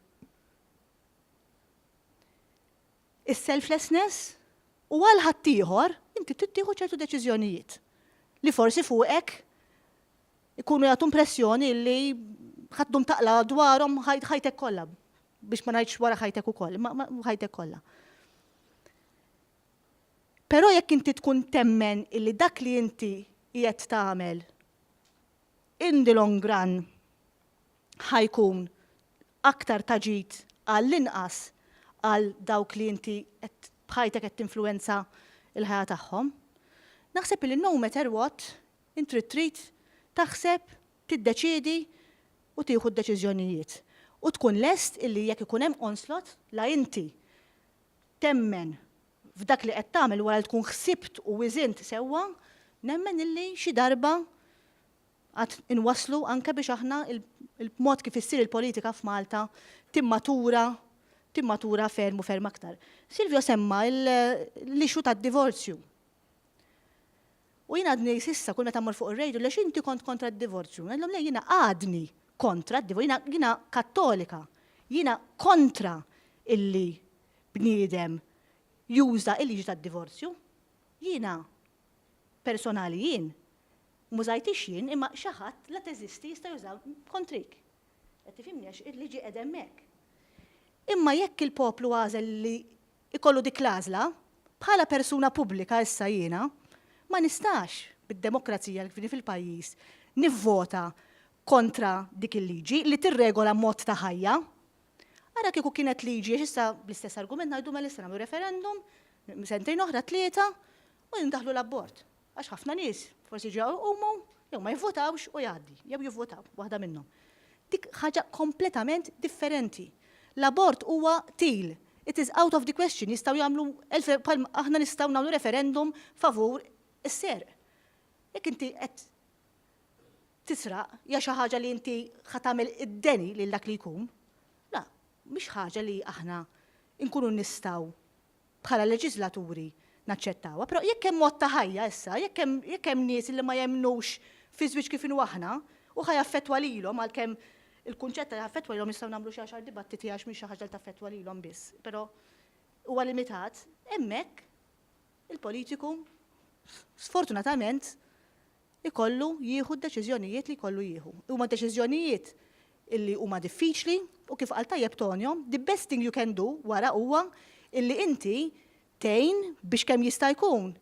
is-selflessness u għal ħaddieħor inti trid tieħu ċertu deċiżjonijiet li forsi fuqek ikunu jagħtu impressjoni li ħa ddum taqla' dwarhom ħajtek kollha biex ma ngħidx wara ħajtek ukoll, ma ħajtek kollha. Però jekk inti tkun temmen illi dak li inti qiegħed tagħmel in the long run ħa jkun aktar ta' ġid għall-inqas għal dawk li inti qed b'ħajtek qed tinfluwenza l-ħajja tagħhom. Naħseb illi no matter what, int trid trid taħseb, tiddeċiedi u tieħu d-deċiżjonijiet. U tkun lest illi jekk ikun hemm onslaught, la inti. temmen f'dak li qed tagħmel wara li tkun ħsibt u wiżint sewwa, nemmen illi xi darba għad inwasslu anke biex aħna il-mod kif issir il-politika f'Malta timmatura timmatura ferm u ferm aktar. Silvio semma l-issue tad-divorzju. U jien għadni s'issa kull meta mmur fuq ir-radio lex inti kont kontra d-divorzju. Ngħidlhom le jiena għadni kontra d-divorzju, jiena jiena Kattolika, jiena kontra illi bniedem juża il-liġi tad-divorzju. Jiena personali jien m'użajtix jien imma xi ħadd la teżisti jista' juża kontrik. Qed tifhimni għax il-liġi qiegħda hemmhekk. Imma jekk il-poplu għażel li jkollu dik l-għażla, bħala persuna pubblika issa jiena ma nistax bid-demokrazija li kif fil-pajjiż nivvota kontra dik il-liġi li tirregola mod ta' ħajja. Ara kieku kienet liġi għax issa bl-istess argument ngħidu mela issa nagħmlu referendum sentejn oħra tlieta u ndaħħlu l-abort. Għax ħafna nies forsi ġew iqumu jew ma jivvotawx u jgħaddi, jew jivvotaw, waħda minnhom. Dik ħaġa kompletament differenti. L-abort huwa qtil. It is out of the question. Jistgħu jagħmlu bħal aħna nistgħu nagħmlu referendum favur is-serq. Jekk inti qed tisraq, hija xi ħaġa li inti ħa tagħmel id-deni lil dak li jkun. La, mhix ħaġa li aħna nkunu nistgħu bħala leġiżlaturi naċċettawha. Però jekk hemm mod ta' ħajja issa, jekk hemm jekk hemm nies li ma jemmnux fi żwieġ kif inhu aħna u ħa jaffettwa lilhom għalkemm il-kunċett ta' jaffettwa lilhom nistgħu nagħmlu xi għaxar dibattiti għax mhix xi ħaġa li taffettwa lilhom biss, però huwa limitat, hemmhekk il-politiku sfortunatament ikollu jieħu d-deċiżjonijiet li jkollu jieħu. Huma deċiżjonijiet illi huma diffiċli u kif qal tajjeb Tonio, the best thing you can do wara huwa illi inti tgħin biex kemm jista' jkun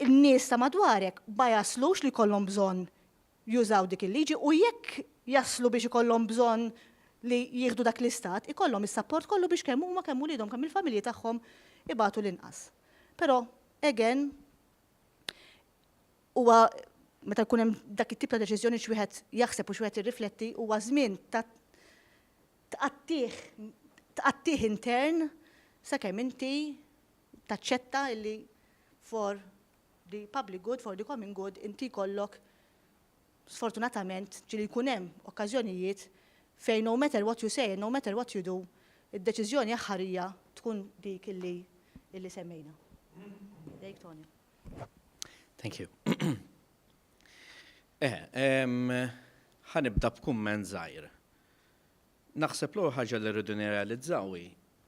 in-nies ta' madwarek ma jaslux li jkollhom bżonn jużaw dik il-liġi u jekk jaslu biex ikollhom bżonn li jieħdu dak l-istat, ikollhom is-sapport kollu biex kemm huma kemm uliedhom kemm il-familji tagħhom ibatu l-inqas. Però, again, huwa meta jkun hemm dak it-tip ta' deċiżjoni x'wieħed jaħseb u x'wieħed jirrifletti huwa żmien ta' tqattih tqattih intern sakemm inti taċċetta illi for the public good, for the common good, inti jkollok sfortunatament ġieli jkun hemm okkażjonijiet fejn no matter what you say and no matter what you do, id-deċiżjoni aħħarija tkun dik illi illi semmejna. Dejk Tony. Thank you. Eh, ħa nibda b'kumment żgħir. Naħseb l-ewwel ħaġa li rridu nirrealizzaw hi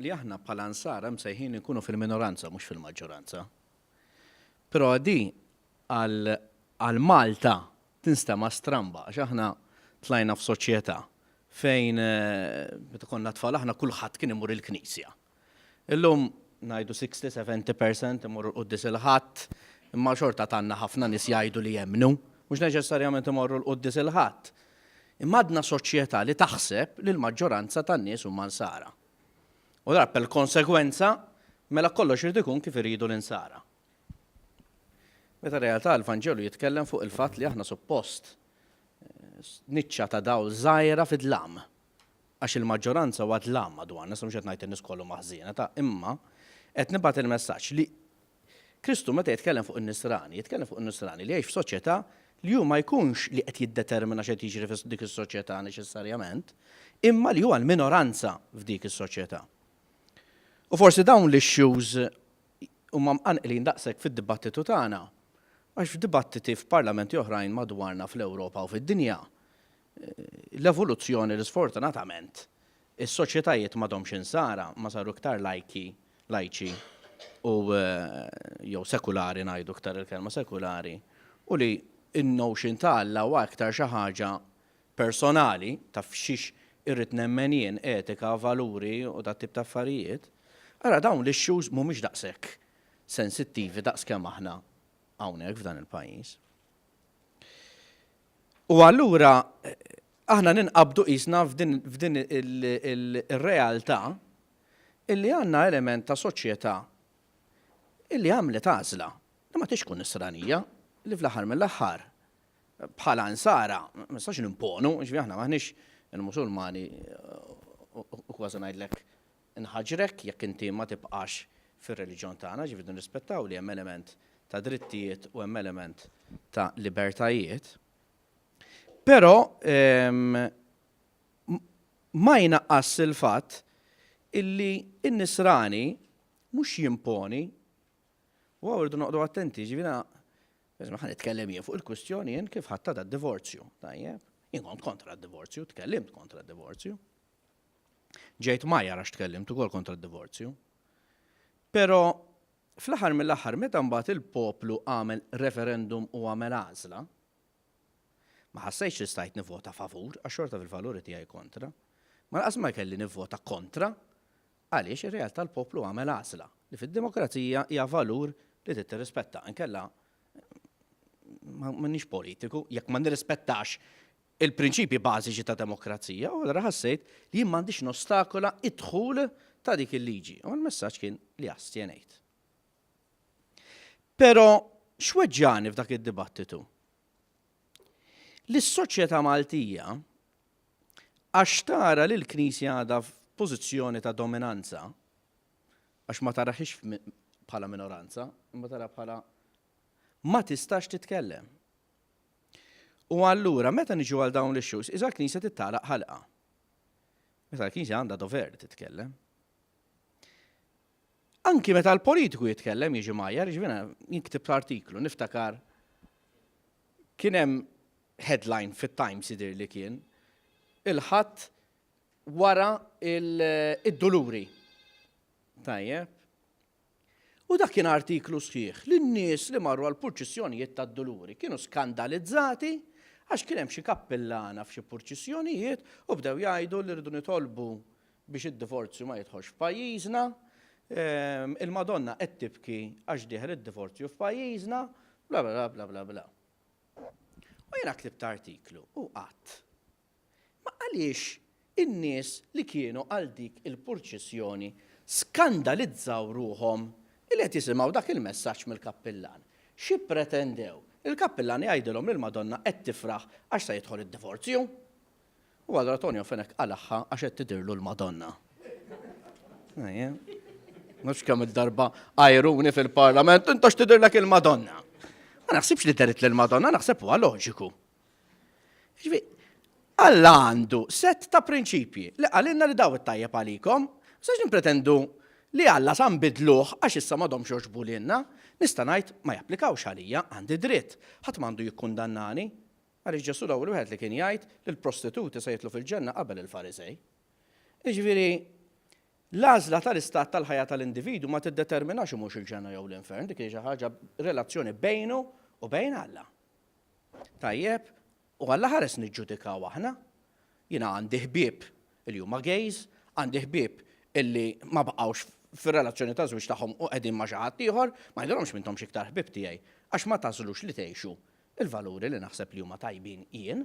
li aħna bħala nsara msejħin inkunu fil-minoranza mhux fil-maġġoranza. Però di għal għal Malta tinstema' stramba għax aħna tlajna f'soċjetà fejn meta konna tfal aħna kulħadd kien imur il-knisja. Illum ngħidu 60-70 percent imorru l-quddies il-Ħadd, imma xorta għandna ħafna nies jgħidu li jemmnu, mhux neċessarjament imorru l-quddies il-Ħadd. Imma għadna soċjetà li taħseb li l-maġġoranza tan-nies huma Nsara. U allura per konsegwenza, mela kollox irid ikun kif iridu l-Insara. Meta realtà l-Vanġelu jitkellem fuq il-fatt li aħna suppost eh, niċċa ta' dawl żgħira fid-dlam. Għax il-maġġoranza huwa dlam madwarna, issa mhux qed ngħid in-nies kollu maħżiena ta' imma qed nibgħat il-messaġġ li Kristu meta jitkellem fuq in-nisrani, jitkellem fuq in-nisrani li jgħix f'soċjetà li hu ma jkunx li qed jiddetermina x'qed jiġri f'dik is-soċjetà neċessarjament, imma li huwa l-minoranza f'dik is-soċjetà. U forsi dawn l-issues huma mqanqlin daqshekk fid-dibattitu tagħna, għax f'dibattiti f'parlamenti oħrajn madwarna fl-Ewropa u fid-dinja, l-evoluzzjoni li sfortunatament is-soċjetajiet m'għadhomx insara, ma saru iktar lajki, lajċi u jew sekulari ngħidu iktar il-kelma sekulari, u li n-notion ta' Alla huwa iktar xi ħaġa personali ta' f'xiex irrid nemmen jien, etika, valuri u dat tip ta' affarijiet. Ara dawn l-issues mhumiex daqshekk sensittivi daqskemm aħna hawnhekk f'dan il-pajjiż. U allura aħna ninqabdu qisna f'din ir-realtà illi għandna element ta' soċjetà illi għamlet għażla li ma tix tkun nisranija, li fl-aħħar mill-aħħar bħala nsara ma nistax nimponu, ġifieri aħna m'aħniex il-Musulmani u kważi ngħidlek. nħaġrek jekk inti ma tibqax fir-reliġjon tagħna, ġifieri nirrispettaw li hemm element ta' drittijiet u hemm element ta' libertajiet. Però ma jnaqqas il-fatt illi n-nisrani mhux jimponi u hawn irridu noqogħdu attenti, ġifieri ħa nitkellem jien fuq il-kwistjoni jien kif ħadtha tad-divorzju, tajjeb? Jien kont kontra d-divorzju, tkellimt kontra d-divorzju. Ġejt mgħajjar għax tkellimt ukoll kontra d-divorzju. Però fl-aħħar mill-aħħar meta mbagħad il-poplu għamel referendum u għamel għażla, ma ħassejtx li stajt nivvota favur għax xorta fil-valuri tiegħi kontra. Ma lanqas ma kelli nivvota kontra għaliex ir-realtà l-poplu għamel għażla li fid-demokrazija hija valur li trid tirrispetta inkella m'inix politiku jekk ma nirrispettax il-prinċipji bażiċi ta' demokrazija u allura ħassejt li jien m'għandix nostakola d-dħul ta' dik il-liġi. U l-messaġġ kien li astjenejt. Però x'weġġani f'dak id-dibattitu? Li s-soċjetà Maltija għax tara li l-Knisja għadha f'pożizzjoni ta' dominanza, għax ma taraħiex bħala minoranza, imma tara bħala ma tistax titkellem. U allura meta niġu għal dawn l-issues, iżda l-Knisja tittalaq ħalqa. Meta l-Knisja għandha dover li titkellem. Anki meta l-politiku jitkellem jiġi majjar, ġifieri jien ktibt artiklu, niftakar kien hemm headline fit-Times jidhir li kien il-ħadd wara id-duluri. Tajjeb. U dak kien artiklu sħiħ li n-nies li marru għall-purċissjonijiet tad-Duluri kienu skandalizzati għax kien hemm xi kappillana f'xi purċissjonijiet u bdew jgħidu li rridu nitolbu biex id-divorzju ma jidħolx f'pajjiżna, il-Madonna qed tibki għax dieħel id-divorzju f'pajjiżna, bla bla bla bla bla. U jiena ktibt artiklu u għadt Ma għaliex in-nies li kienu għal dik il-purċissjoni skandalizzaw ruħhom li qed jisimgħu dak il-messaġġ mill-kappillan? Xi ppretendew? Li l-kappillan jgħidilhom li l-Madonna qed tifraħ għax se jidħol id-divorzju? U allura Tonio Fenech qalagħha għax qed tidhirlu l-Madonna. Ejja. Mhux kemm il-darba għajruni fil-Parlament, int għax tidhirlek il-Madonna. Ma naħsibx li derit lill-Madonna, naħseb huwa loġiku. Ġifieri, Alla għandu sett ta' prinċipji li qalilna li daw it-tajjeb għalikom. Sax nippretendu li Alla sa nbidluh għax issa m'għadhomx jogħġbu lilna. Nista' ngħid ma japplikawx għalija, għandi dritt. Ħadd m'għandu jikkundannani. Għaliex Ġesù l-ewwel wieħed li kien jgħid li l-prostituti se jidħlu fil-ġenna qabel il-Fariżej. Jiġifieri, l-għażla tal-istat tal-ħajja tal-individwu ma tiddeterminax imurx il-ġenna jew l-infern, dik hi xi ħaġa relazzjoni bejnu u bejn Alla. Tajjeb, u Alla ħares niġġudikaw aħna. Jiena għandi ħbieb li huma gays, għandi ħbieb illi ma baqgħux fir-relazzjoni ta' żwieġ tagħhom u qegħdin ma' xi ħadd ieħor, ma ngħidilhomx m'intomx iktar ħbieb tiegħi għax ma tagħżlux li tgħixu il-valuri li naħseb li huma tajbin jien.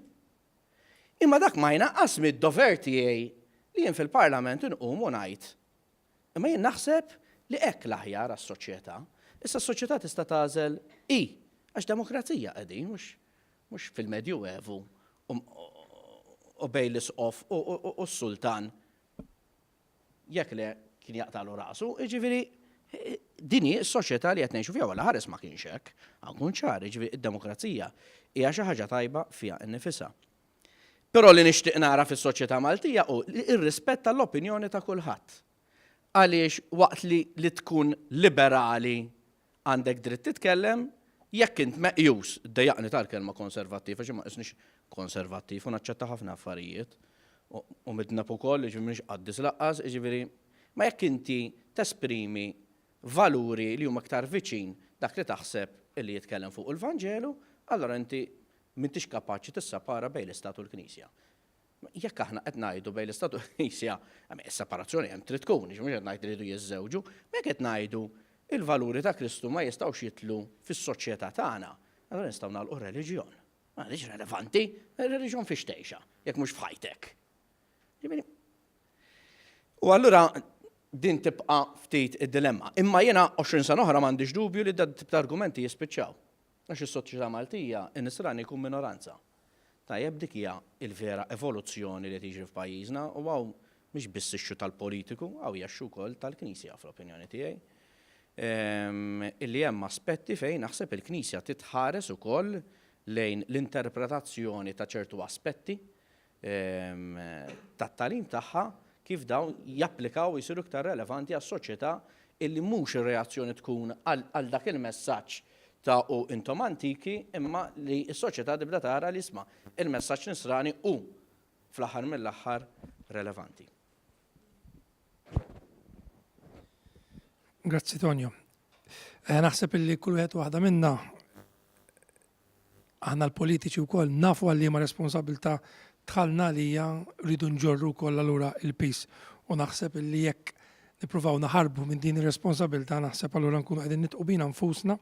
Imma dak ma jnaqqas mid-dover tiegħi li jien fil-Parlament inqum u ngħid Imma jien naħseb li hekk l-aħjar għas-soċjetà. Issa s-soċjetà tista' tagħżel hi, għax demokrazija qegħdin, mhux mhux fil-Medjuevu u bejn l-isqof u s-sultan jekk le kien jaqtagħlu rasu, jiġifieri din hi s-soċjetà li qed ngħixu fiha wara ħares ma kienx hekk. Nkun ċar, jiġifieri d-demokrazija hija xi ħaġa tajba fiha nnifisha. Però li nixtieq nara fis-soċjetà Maltija hu r-rispett tal-opinjoni ta' kulħadd. Għaliex waqt li li tkun liberali għandek dritt titkellem, jekk int meqjus, ddejjaqni tal-kelma konservattiv għax jien ma qisnix konservattiv u naċċetta ħafna affarijiet u midneb ukoll, jiġifieri m'iniex qaddis lanqas, jiġifieri ma jekk inti tesprimi valuri li huma iktar viċin dak li taħseb li jitkellem fuqu l-Vanġelu, allura inti M'intix kapaċi tissapara bejn l-Istat u l-Knisja. Jekk aħna qed ngħidu bejn l-Istat u l-Knisja, is-separazzjoni hemm trid tkun, mhux qed ngħid li jridu jiżżewġu, ma jekk qed ngħidu il-valuri ta' Kristu ma jistgħux jidħlu fis-soċjetà tagħna, allura nistgħu nagħlqu r-reliġjon. Ma għadhiex relevanti, ir-reliġjon fiex tgħixha, jekk mhux f'ħajtek. U allura din tibqa' ftit id-dilemma. Imma jiena 20 sena oħra m'għandix dubju li dat tip ta' argumenti jispiċċaw. Għax is-soċjetà Maltija, in-Nisrani jkun minoranza. Tajjeb dik hija l-vera evoluzzjoni li qed jiġri f'pajjiżna u hawn. Mhix biss issue tal-politiku, hawn hija issue wkoll tal-Knisja fl-opinjoni tiegħi. Illi hemm aspetti fejn naħseb il-Knisja titħares ukoll lejn l-interpretazzjoni ta' ċertu aspetti tat-tagħlim tagħha kif dawn japplikaw u jsiru iktar relevanti għas-soċjetà illi mhux ir-reazzjoni tkun għal dak il-messaġġ ta' u intom antiki imma li s-soċjetà tibda tara li isma' il-messaġġ nisrani hu fl-aħħar mill-aħħar relevanti. Grazzi Tonio. Eh, naħseb illi kull wieħed waħda minna aħna l-politiċi wkoll nafu għal liema responsabilità dħalna għalija rridu nġorru wkoll allura il-piż. U naħseb illi jekk nippruvaw naħarbu minn din ir-responsabilità naħseb allura nkunu qegħdin nitqu bina nfusna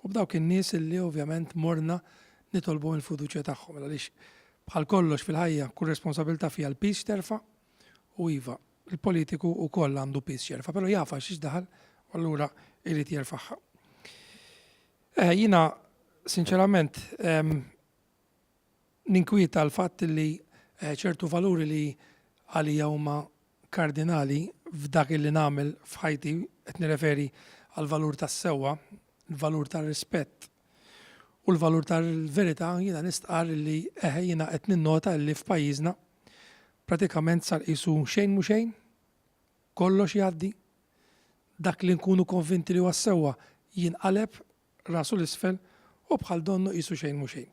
u b'dawk in-nies illi ovvjament morna nitolbu il-fiduċja tagħhom għaliex bħal kollox fil-ħajja kull responsabilità fiha l-piż terfa' u iva, il-politiku wkoll għandu piż x'jerfa', però jaf għal xiex daħal u allura jrid jerfagħha. Eh, jiena sinċerament ninkwieta l-fatt li eh, ċertu valuri li għalija huma kardinali f'dak li nagħmel f'ħajti, qed nirreferi għal valur tas-sewwa, il-valur tar-rispett u l-valur tal-verità, jiena nistqarr li eh, jiena qed ninnota li f'pajjiżna pratikament sar qisu xejn mhu xejn, kollox jgħaddi, dak li nkunu konvinti li huwa s-sewwa jinqaleb rasu 'l isfel u bħal donnu qisu xejn mhu xejn.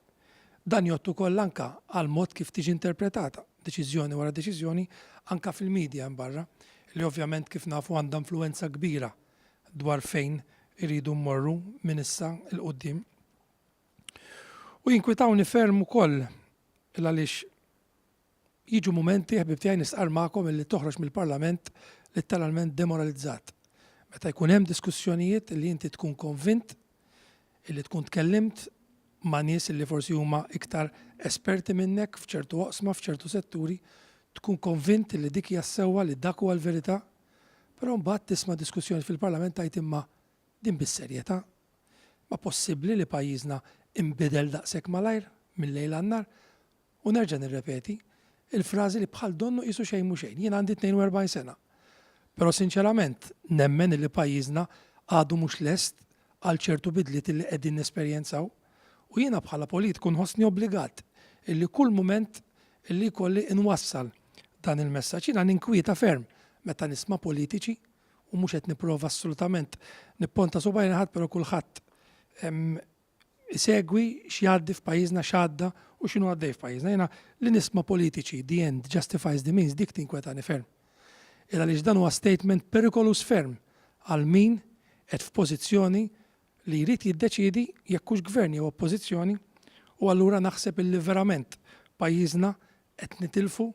Dan jgħodd ukoll anke għall-mod kif tiġi interpretata deċiżjoni wara deċiżjoni anke fil-media hemm barra, li ovvjament kif nafu għandha influwenza kbira dwar fejn iridu mmorru minn issa 'l quddiem. U jinkwitawni ferm ukoll il-għaliex Jiġu mumenti, ħbieb tiegħi, nistqarr magħkom illi toħroġ mill-Parlament litteralment demoralizzat. Meta jkun hemm diskussjonijiet illi inti tkun konvint illi tkun tkellimt ma' nies illi forsi huma iktar esperti minnek f'ċertu oqsma, f'ċertu setturi, tkun konvint illi dik hija s-sewwa, li dak huwa l-verità, però mbagħad tisma' diskussjonijiet fil-Parlament tgħid imma din bis-serjetà? Ma possibbli li pajjiżna inbidel daqshekk malajr mil-lejl għan-nhar? U nerġa' nirrepeti, il-frażi li bħal donnu qisu xejn mhu xejn. Jien għandi 42 sena. Però sinċerament nemmen illi pajjiżna għadu mhux lest għal ċertu bidliet illi qegħdin nesperjenzaw. U jiena bħala politiku nħossni obbligat illi kull mument illi jkolli inwassal dan il-messaġġ. Jiena ninkwieta ferm meta nisma' politiċi u mhux qed nipprova assolutament nipponta subgħajn ħadd però kulħadd isegwi x'jgħaddi f'pajjiżna, x'għadda u x'inhu għaddej f'pajjiżna. Jiena li nisma' politiċi the end justifies the means dik tinkwetani ferm. Il għaliex dan huwa statement perikoluż ferm għal min qed f'pożizzjoni li jrid jiddeċiedi jekk hux gvern jew oppożizzjoni u allura naħseb illi verament pajjiżna qed nitilfu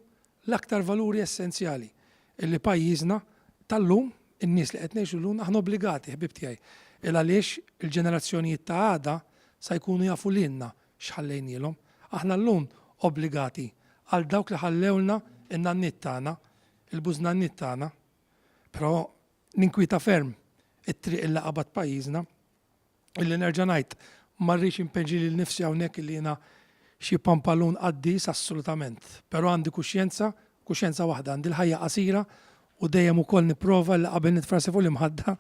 l-aktar valuri essenzjali illi pajjiżna tal-lum, in-nies li qed ngħixu llum, aħna obbligati, ħbieb tiegħi, il għaliex il-ġenerazzjonijiet ta' għada sa jkunu jafu lilna x'ħallejnielhom. Aħna llum obbligati għal dawk li ħallewlna n-nanniet tagħna, il-bużnanniet tagħna. Però ninkwieta ferm it-triq illi qabad pajjiżna. Illi nerġa' ngħid, ma rridx inpenġi lil nifsi hawnhekk illi jiena xi pampalun qaddis assolutament. Però għandi kuxjenza, kuxjenza waħda, għandi l-ħajja qasira u dejjem ukoll nipprova li qabel nitfa' rasi fuq l-imħadda,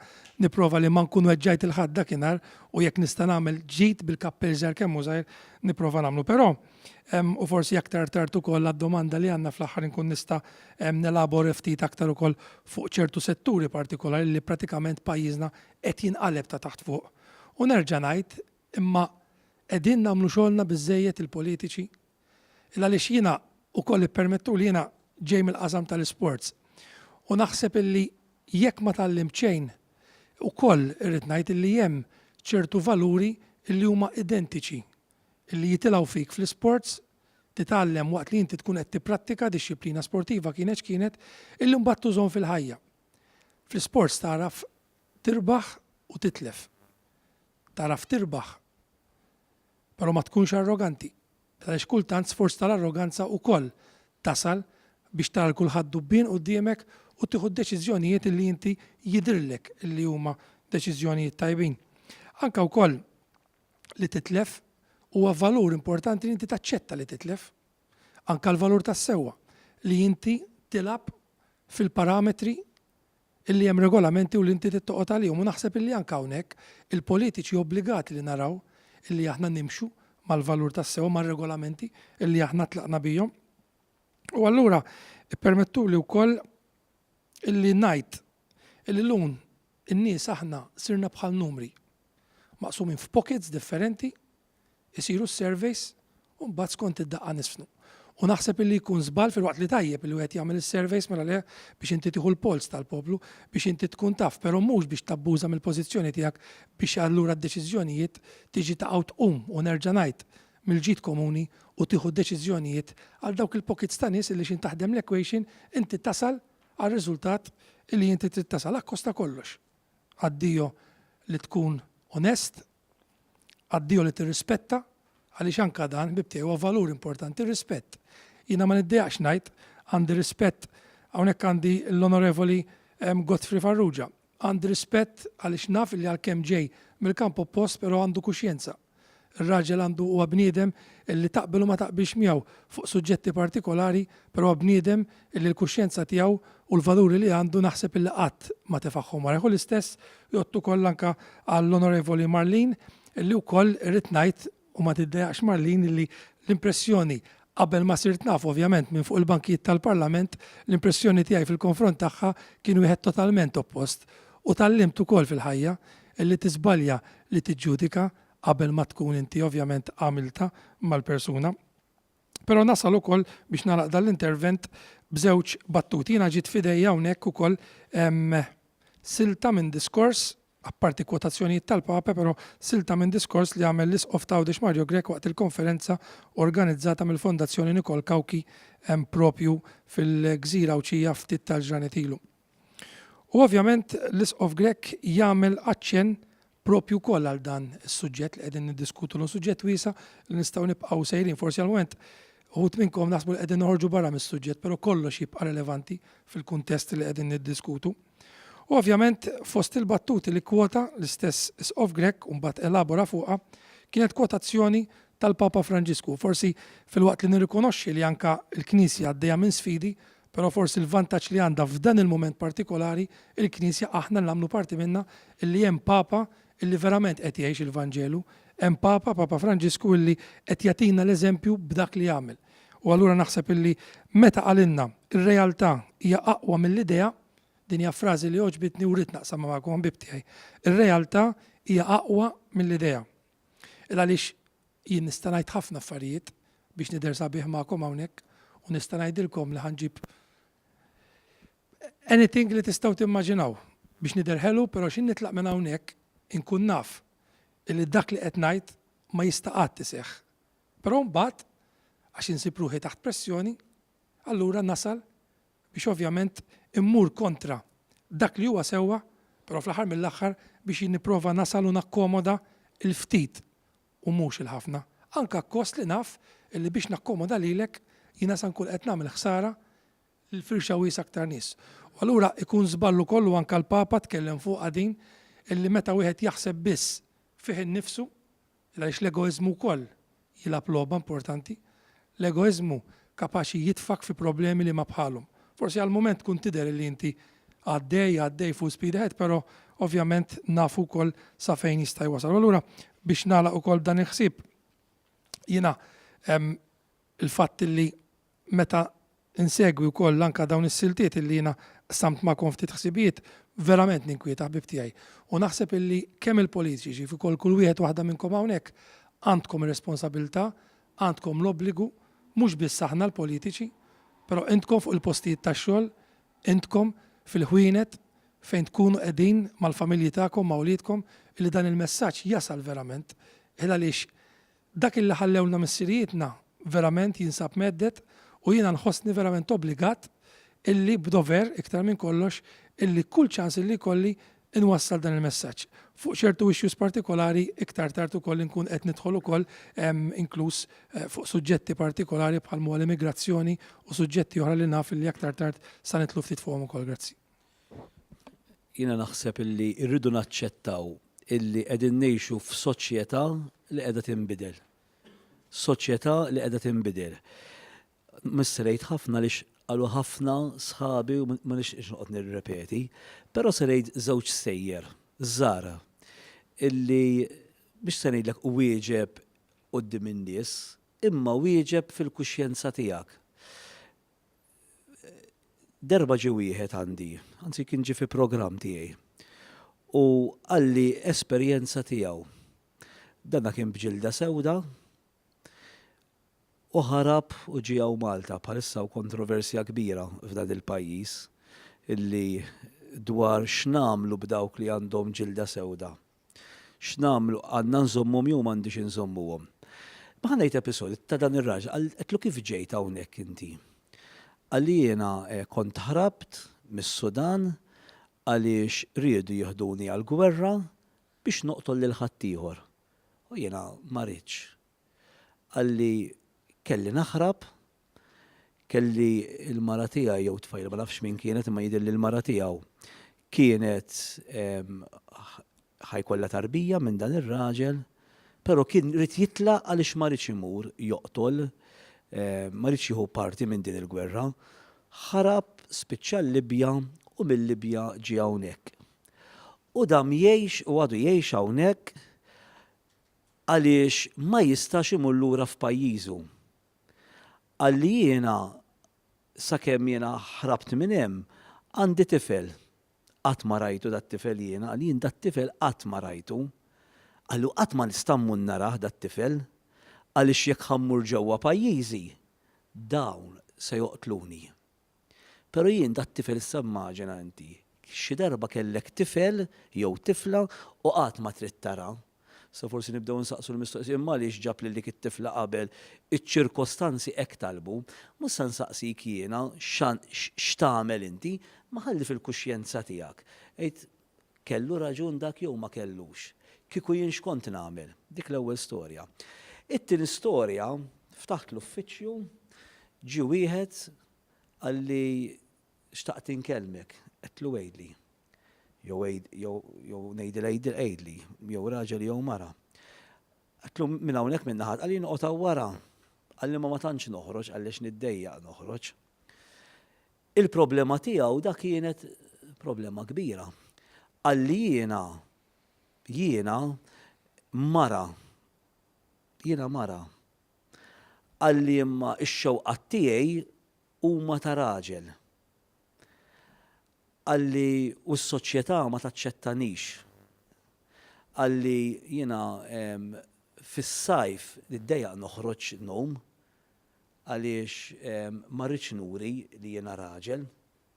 nipprova li ma nkun weġġajt 'il ħadd dakinhar u jekk nista' nagħmel ġid bil-kappell żgħir kemm hu żgħir, nipprova nagħmlu. Però, u forsi aktar tard ukoll għad-domanda li għandna fl-aħħar inkun nista' nelabora ftit aktar ukoll fuq ċertu setturi partikolari li pratikament pajjiżna qed jinqaleb ta' taħt fuq. U nerġa' ngħid, imma qegħdin nagħmlu xogħolna biżżejjed il-politiċi? Il għaliex jiena ukoll ippermettuli jiena ġej mill-qasam tal-isports u naħseb illi jekk ma tgħallimt xejn ukoll irrid ngħid illi hemm ċertu valuri illi huma identiċi illi jitilgħu fik fl-isports titgħallem waqt li inti tkun qed tipprattika dixxiplina sportiva kienet x'kienet illi mbagħad tużhom fil-ħajja. Fl-isports tagħraf tirbaħ u titlef. Tagħraf tirbaħ, però ma tkunx arroganti. Għaliex kultant sforz tal-arroganza wkoll tasal biex tara 'l kulħadd dubbien quddiemek u tieħu d-deċiżjonijiet li inti jidhirlek li huma deċiżjonijiet tajbin. Anke wkoll li titlef huwa valur importanti li inti taċċetta li titlef. Anke l-valur tas-sewwa li inti tilgħab. fil-parametri illi hemm regolamenti u li inti trid toqgħod għalihom u naħseb illi anke hawnhekk il-politiċi obbligati li naraw illi aħna nimxu mal-valur tas-sewwa mar-regolamenti illi aħna tlaqna bihom. U allura ippermettuli wkoll illi ngħid illi llum in-nies aħna sirna bħal numri maqsumin f'pockets differenti isiru s-surveys u mbagħad skont id-daqqa nisfnu. U naħseb illi jkun żball filwaqt li tajjeb illi wieħed jagħmel is-surveys mela le biex inti tieħu l-polz tal-poplu, biex inti tkun taf, però mhux biex tabbuża mill-pożizzjoni tiegħek biex allura d-deċiżjonijiet tiġi taqa' u tqum u nerġa' ngħid mill-ġid komuni u tieħu deċiżjonijiet għal dawk il-pockets ta' nies illi x'in taħdem l-equation inti tasal għar-riżultat illi inti trid tasal akkost ta' kollox. Addio li tkun onest, Addio li tirrispetta, għaliex anke dan, ħbieb tiegħi, huwa valur importanti, ir-rispett. Jiena ma niddejjaqx ngħid, għandi rispett, hawnhekk għandi l-Onorevoli Godfrey Farrugia, għandi rispett għaliex naf li għalkemm ġej mill-kamp oppost però għandu kuxjenza. Ir-raġel għandu huwa bniedem illi taqbel u ma taqbilx miegħu fuq suġġetti partikolari però huwa bniedem illi l-kuxjenza tiegħu u l-valuri li għandu naħseb illi qatt ma tefagħhom warajh u l-istess jgħodd ukoll anke għall-Onorevoli Marlene illi wkoll irrid ngħid u ma tiddejjaqx Marlene illi l-impressjoni qabel ma sirt naf ovvjament minn fuq il-bankijiet tal-Parlament l-impressjoni tiegħi fil-konfront tagħha kien wieħed totalment oppost u tgħallimt ukoll fil-ħajja illi tiżbalja li tiġġudika qabel ma tkun inti ovvjament għamiltha mal-persuna. Però nasal ukoll biex nagħlaq dan l-intervent b'żewġ battuti. Jiena ġiet f'idejja hawnhekk ukoll silta minn diskors, apparti kwotazzjonijiet tal-Papa, però silta minn diskors li għamel l-Isqof t'Għawdex Mario Grech waqt il-konferenza organizzata mill-Fondazzjoni Nikol Cauchi propju fil-gżira Għawdxija ftit tal-ġranet ilu. U ovvjament l-Isqof Grech jagħmel aċċenn propju wkoll għal dan is-suġġett li qegħdin niddiskutu llum, suġġett wiesa' li nistgħu nibqgħu sejrin. Forsi għall-mument uħud minnkom naħsbu li qegħdin noħorġu barra mis-suġġett, però kollox jibqa' relevanti fil-kuntest li qegħdin niddiskutu. U ovvjament fost il-battuti li kkwota l-istess Isqof Grech u mbagħad elabora fuqha, kienet kwotazzjoni tal-Papa Franġisku. Forsi filwaqt li nirrikonoxxi li anke l-Knisja għaddejja minn sfidi, Però forsi l-vantaġġ li għandha f'dan il-mument partikolari il-Knisja aħna li nagħmlu parti minnha illi hemm Papa illi verament qed jgħix il-Vanġelu, hemm Papa, Papa Franġisku illi qed jagħtina l-eżempju b'dak li jagħmel. U allura naħseb illi meta qalilna r-realtà hija aqwa mill-idea, din hija frażi li għoġbitni u rrid naqsamha magħkom ħbieb tiegħi. Ir-realtà hija aqwa mill-idea. Il għaliex Jien nista' ngħid ħafna affarijiet biex nidher sabiħ magħkom hawnhekk u nista' ngħidilkom li ħa nġib anything li tistgħu timmaġinaw biex nidher ħelu però x'in nitlaq minn hawnhekk inkun naf illi dak li qed ngħid ma jista' qatt iseħħ. Però mbagħad għax insib ruħi taħt pressjoni, allura nasal biex ovvjament immur kontra dak li huwa sewwa, però fl-aħħar mill-aħħar biex jien nipprova nasal u nakkomoda l-ftit u mhux il-ħafna, anke akkost li naf illi biex nakkomoda lilek jiena sa nkun qed nagħmel ħsara lil firxa wiesgħa aktar nies. U allura ikun żball ukoll u anke l-Papa tkellem fuqha din illi meta wieħed jaħseb biss fih innifsu, għaliex l-egoiżmu wkoll jilgħab logħba importanti. L-egoiżmu kapaċi jitfgħek fi problemi li ma bħalhom. Forsi għall-mument tkun tidher li inti għaddej, għaddej full speed ahead, però ovvjament nafu wkoll sa fejn jista' jwasal. U allura biex nagħlaq ukoll b'dan il-ħsieb, jiena il-fatt li meta nsegwi wkoll anke dawn is-siltiet illi jiena qsamt magħkom ftit ħsibijiet, verament ninkwieta ħbieb tiegħi. U naħseb illi kemm il-politiċi kif ukoll kull wieħed u waħda minnkom hawnhekk għandkom ir-responsabilità, għandkom l-obbligu, mhux biss aħna l-politiċi, però intkom fuq il-postijiet tax-xogħol, intkom fil-ħwienet fejn tkunu qegħdin mal-familji tagħkom, ma' wliedkom, illi dan il-messaġġ jasal verament. Il għaliex Dak illi ħallewlna missirijietna verament jinsab mhedded u jiena nħossni verament obbligat illi b'dover, iktar minn kollox, illi kull ċans illi jkolli inwassal dan il-messaġġ. Fuq ċertu issues partikolari iktar tard ukoll inkun qed nidħol ukoll inkluż fuq suġġetti partikolari bħal m'huwa l-immigrazzjoni u suġġetti oħra li naf illi aktar tard sa nidħlu ftit fuqhom ukoll. Grazzi. Jiena naħseb illi rridu naċċettaw illi qegħdin ngħixu f'soċjetà li qiegħda tinbidel. Soċjetà li qiegħda tinbidel. Mhux se ngħid ħafna għaliex Qalu ħafna sħabi u ma nixtieqx noqgħod nirrepeti, però se ngħid żewġ stejjer żgħar illi mhux se ngħidlek wieġeb quddiem in-nies, imma wieġeb fil-kuxjenza tiegħek. Darba ġie wieħed għandi, anzi kien ġie fi programm tiegħi, u qalli esperjenza tiegħu. Dana kien b'ġilda sewda, U ħarab u ġie hawn Malta. Bħalissa hawn kontroversja kbira f'dan il-pajjiż illi dwar x'nagħmlu b'dawk li għandhom ġilda sewda. X'nagħmlu, għandna nżommuhom jew m'għandix inżommuhom. Ma ħa ngħid episodju ta' dan ir-raġel, qal għedtlu kif ġejt hawnhekk inti? Qalli jiena kont ħrabt mis-Sudan għaliex riedu jieħduni għall-gwerra biex noqtol lil ħaddieħor. U jiena ma ridtx. Qalli kelli naħrab, kelli l-mara tiegħi jew tfajla ma nafx min kienet imma jidhirli l-mara tiegħu kienet ħa jkollha tarbija minn dan ir-raġel, però kien ried jitlaq għaliex ma riedx imur joqtol, ma riedx jieħu parti minn din il-gwerra. Ħarab, spiċċa l-Libja u mil-Libja ġie hawnhekk. U dam jgħix u għadu jgħix hawnhekk Għaliex ma jistax imur lura f'pajjiżu. Qalli jiena sakemm jiena ħrabt minn hemm għandi tifel. Qatt ma rajtu dat-tifel jiena, qal jien dat-tifel qatt ma rajtu. Qalli u qatt ma nista' mmur narah dat-tifel għaliex jekk ħa mmur ġewwa pajjiżi dawn se joqtluni. Pero jien dat-tifel issa immaġina inti, xi darba kellek tifel jew tifla u qatt ma trid tara. Issa forsi nibdew insaqsu l-mistoqsija imma għaliex ġab lil dik it-tifla qabel iċ-ċirkostanzi hekk talbu. Mhux se nsaqsik jiena x'tagħmel inti, ma ħalli fil-kuxjenza tiegħek. Għid kellu raġun dak jew ma kellux. Kieku jien x'kont nagħmel? Dik l-ewwel storja. It-tieni storja, ftaħt l-uffiċċju, ġie wieħed qalli xtaqt inkellmek, għedtlu għidli. Jew jew jew ngħidilha għidli, jew raġel jew mara. Għedtlu minn hawnhekk minn naħat, qalli noqgħod hawn wara. Qalli ma ma tantx noħroġ, qalli għax niddejjaq noħroġ. Il-problema tiegħu da kienet problema kbira. Qalli jiena, jiena mara. Jiena mara. Qalli imma x-xewqat tiegħi huma ta' raġel. Qalli u s-soċjetà ma taċċettanix. Qalli jiena fis-sajf niddejjaq noħroġ ngħum għaliex ma rridx nuri li jiena raġel,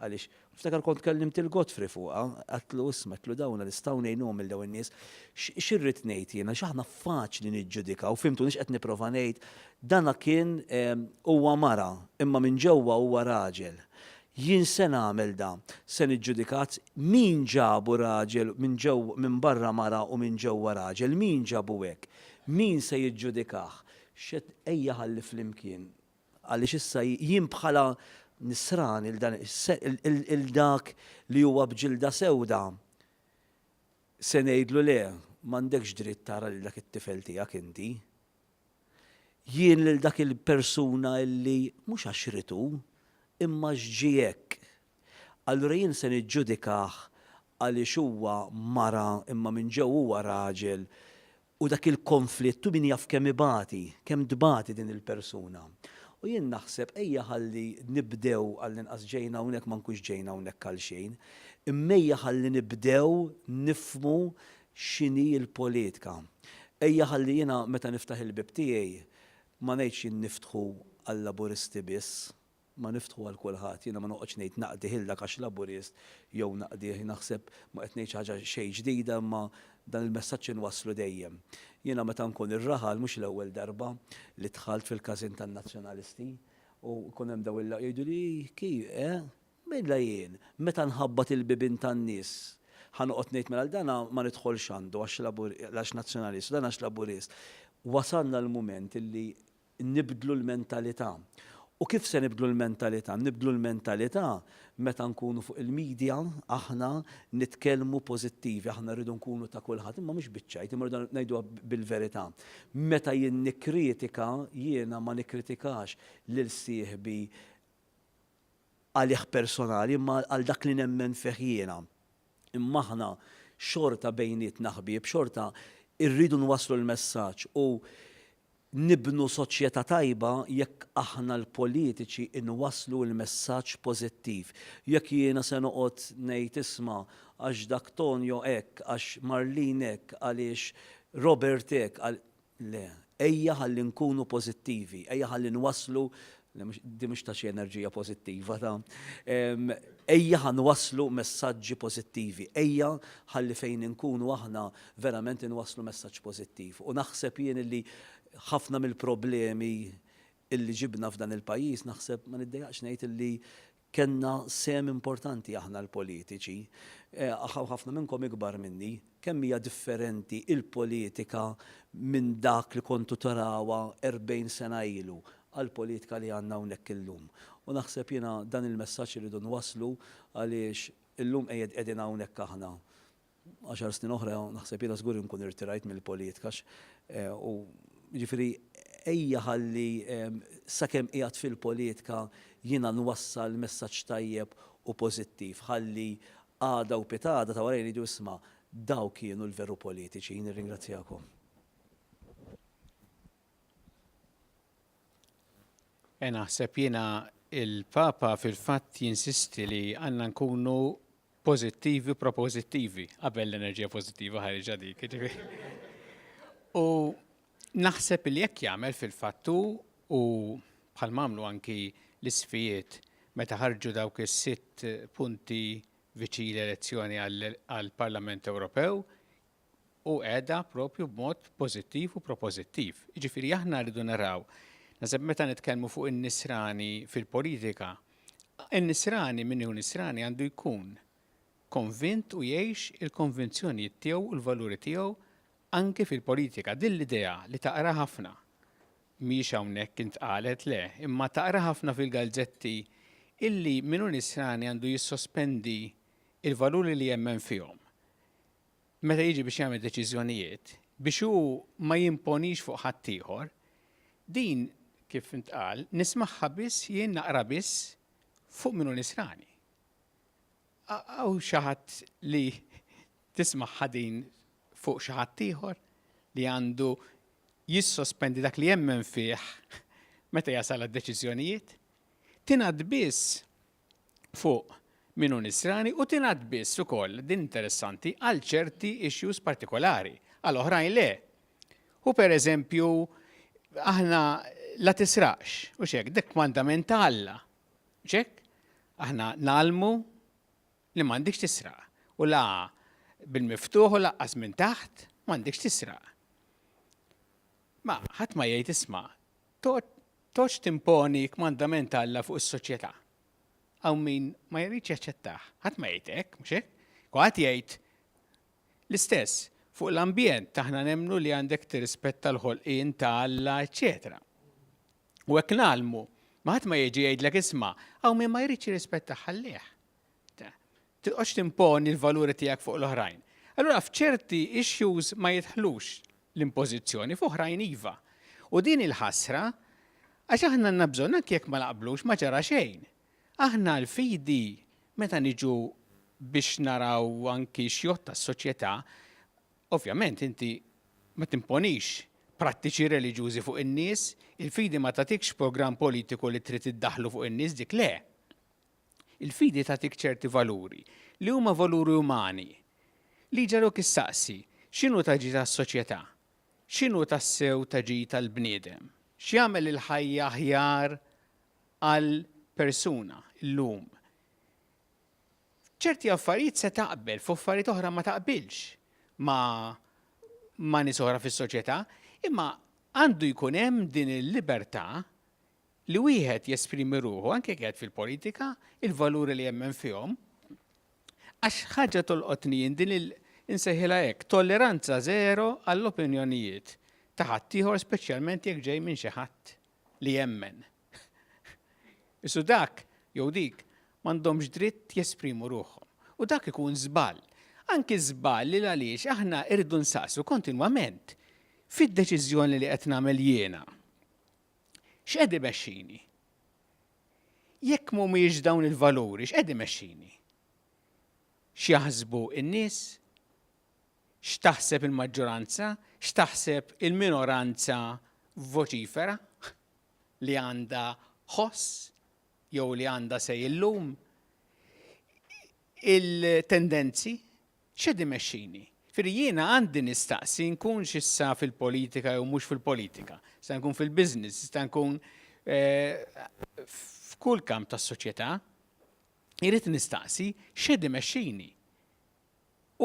għaliex, niftakar kont kellimt il Godfrey fuqha, għedtlu isma' għedtlu dawna nistgħu ngħinuhom lil dawn in-nies, xi rrid ngħid jiena, għax aħna faċli niġġudikaw, fhimtuni x'qed nipprova ngħid, dana kien huwa mara, imma minn ġewwa huwa raġel. Jien se nagħmel da, se niġġudikat min ġabu raġel minn ġewwa minn barra mara u minn ġewwa raġel, min ġabu hekk? Min se jiġġudikah? X'qed ejja ħalli flimkien għaliex issa jien bħala nisrani 'l dak li huwa b'ġilda sewda se ngħidlu le m'għandekx dritt tara lil dak it-tifel tiegħek inti. Jien lil dak il-persuna illi mhux għax ried hu imma għax ġie hekk. Allura jien se niġġudikah għaliex huwa mara imma minn ġew huwa raġel U dak il-konflitt u min jaf kemm ibati, kemm tbati din il-persuna. U jien naħseb ejja ħalli nibdew, għall-inqas ġejna hawnhekk ma nkunx ġejna hawnhekk għalxejn, imma ejja ħalli nibdew nifhmu x'inhi l-politika. Ejja ħalli jiena meta niftaħ il-bieb tiegħi ma ngħidx jien niftħu għal-Laburisti biss, Ma niftħu għal kulħadd. Jiena ma noqgħodx ngħid naqdih 'il dak għax Laburist jew naqdih, naħseb ma qed ngħid xi ħaġa xejn ġdida imma dan il-messaġġ inwasslu dejjem. Jiena meta nkun ir-raħal mhux l-ewwel darba li dħalt fil-każin tan-Nazzjonalisti u jkun hemm dawn il jgħiduli kif, eh? Mela jien meta nħabbat il-bibien tan-nies ħa noqgħod ngħid mela 'l dana ma nidħolx għandu għax għax Nazzjonalist u dan għax Laburist. Wasalna l-mument illi Nibdlu l-mentalità. U kif se nibdlu l-mentalità? Nibdlu l-mentalità meta nkunu fuq il-media aħna nitkellmu pożittivi, aħna rridu nkunu ta' kulħadd, imma mhux biċ-ċajt, imma rridu ngħiduha bil-verità. Meta jien nikkritika, jiena ma nikkritikax lil sieħbi. għalih personali imma għal dak li nemmen fih jiena. Imma aħna xorta bejnietna ħbieb, xorta rridu nwasslu l-messaġġ u nibnu soċjetà tajba jekk aħna l-politiċi nwasslu l-messaġġ pożittiv. Jekk jiena se noqgħod ngħid isma' għax dak Tonio hekk, għax Marlene hekk, għaliex Robert hekk, għal Le, ejja ħalli nkunu pożittivi, ejja ħalli nwasslu, le mhux, di mhux ta' xi enerġija pożittiva ta', ejja ħa nwasslu messaġġi pożittivi, ejja ħalli fejn inkunu aħna verament inwasslu messaġġ pożittiv. U naħseb jien illi ħafna mill-problemi illi ġibna f'dan il-pajjiż naħseb ma niddejjaqx ngħid illi Kellna sehem importanti aħna l-politiċi. Hawn ħafna minnkom ikbar minni. Kemm hija differenti l-politika minn dak li kontu tarawha 40 sena ilu għall-politika li għandna hawnhekk illum. U naħseb jiena dan il-messaġġ irridu nwasslu għaliex illum qiegħed qegħdin hawnhekk aħna Għaxar snin oħra naħseb jiena żgur inkun irtirajt mill-politika u jiġifieri ejja ħalli sakemm qiegħed fil-politika jiena nwassal messaġġ tajjeb u pożittiv ħalli għada u pitgħada ta' warajja jgħidu isma' dawk kienu l-veru politiċi. Nirringrazzjakom. E naħseb jiena il-Papa fil-fatt jinsisti li għandna nkunu pożittivi propożittivi qabel l-enerġija pożittiva ħariġa dik. U naħseb li jekk jagħmel fil-fatt hu u bħal m'għamlu anki l-isfijiet meta ħarġu dawk is-sitt punti viċin l-elezzjoni għall-Parlament Ewropew, u qiegħda propju b'mod pożittiv u propożittiv. Jiġifieri aħna rridu naraw, naħseb meta nitkellmu fuq in-nisrani fil-politika, in-nisrani min hu nisrani għandu jkun konvint u jgħix il-konvinzjonijiet tiegħu u l-valuri tiegħu anke fil-politika. Din l-idea li taqra ħafna mhijiex hawnhekk intqalet le, imma taqra ħafna fil-galzetti illi min hu nisrani għandu jissospendi il-valuri li jemmen fihom. Meta jiġi biex jagħmel deċiżjonijiet, biex hu ma jimponix fuq ħaddieħor, din, kif intqal, nismagħha biss, jien naqra biss fuq min hu Nisrani. Hawn xi ħadd li tismagħha din fuq xi ħadd ieħor li għandu jissospendi dak li jemmen fih meta jasal għad-deċiżjonijiet? Tingħad biss fuq min hu Nisrani u tingħad biss ukoll, din interessanti, għal ċerti issues partikolari, għal oħrajn le. U per eżempju, aħna la tisraqx, u xek, dik kmandament ta' Alla. Xek, aħna nalmu li m'għandikx tisraq. U la bil-miftuħ u laqqas minn taħt m'għandikx tisraq. Ma ħadd ma jgħid isma' Toqgħodx timponi kmandament ta' Alla fuq is-soċjetà. Hawn min ma jridx jaċċettah. Ħadd ma jgħid hekk, mhux hekk? Kulħadd jgħid l-istess fuq l-ambjent aħna nemmnu li għandek tirrispetta l-ħolqien ta' Alla, eċċetera. U hekk ngħallmu, ma ħadd ma jiġi jgħidlek isma' hawn min ma jridx jirrispettah ħallih. Tiqgħodx timponi l-valuri tiegħek fuq l-oħrajn. Allura f'ċerti issues ma jidħlux l-impożizzjoni, f'oħrajn iva. U din il-ħasra għax aħna għandna bżonn anke jekk ma naqblux ma ġara xejn. Aħna l-fidi meta niġu biex naraw anki x'jgħodd għas-soċjetà, ovvjament inti ma timponix prattiċi reliġjużi fuq in-nies, il-fidi ma tagħtikx programm politiku li trid iddaħħlu fuq in-nies dik le. Il-fidi tagħtik ċerti valuri, li huma valuri umani, li jġagħluk issaqsi, x'inhu ta' ġid għas-soċjetà? X'inhu tassew ta' ġid għall-bniedem? X'jagħmel il-ħajja aħjar għal persuna llum? F'ċerti affarijiet se taqbel, f'affarijiet oħra ma taqbilx ma' ma' nies oħra fis-soċjetà, imma għandu jkun hemm din il-libertà li wieħed jesprimi ruħu, anke jekk qiegħed fil-politika, il-valuri li jemmen fihom. Għax ħaġa tolqotni jien din il insejħilha hekk, tolleranza żero għall-opinjonijiet ta' ħaddieħor speċjalment jekk ġej minn xi ħadd li jemmen. Isu dak jew dik m'għandhomx dritt jesprimu ruħhom. U dak ikun żball. Anki żball li għaliex aħna irridu nsaqsu kontinwament fid-deċiżjoni li qed nagħmel jiena. X'qed imexxini? Jekk mhumiex dawn il-valuri, x'qed imexxini? X'jaħsbu n-nies? X'taħseb il-maġġoranza? X'taħseb il-minoranza voċifera li għandha ħoss jew li għandha say illum? Il-tendenzi X'qed imexxini? Jiġifieri jiena għandi nistaqsi nkunx issa fil-politika jew mhux fil-politika. Nista' nkun fil-business, nista' nkun f'kull kamp tas-soċjetà. Irrid nistaqsi x'qed imexxini.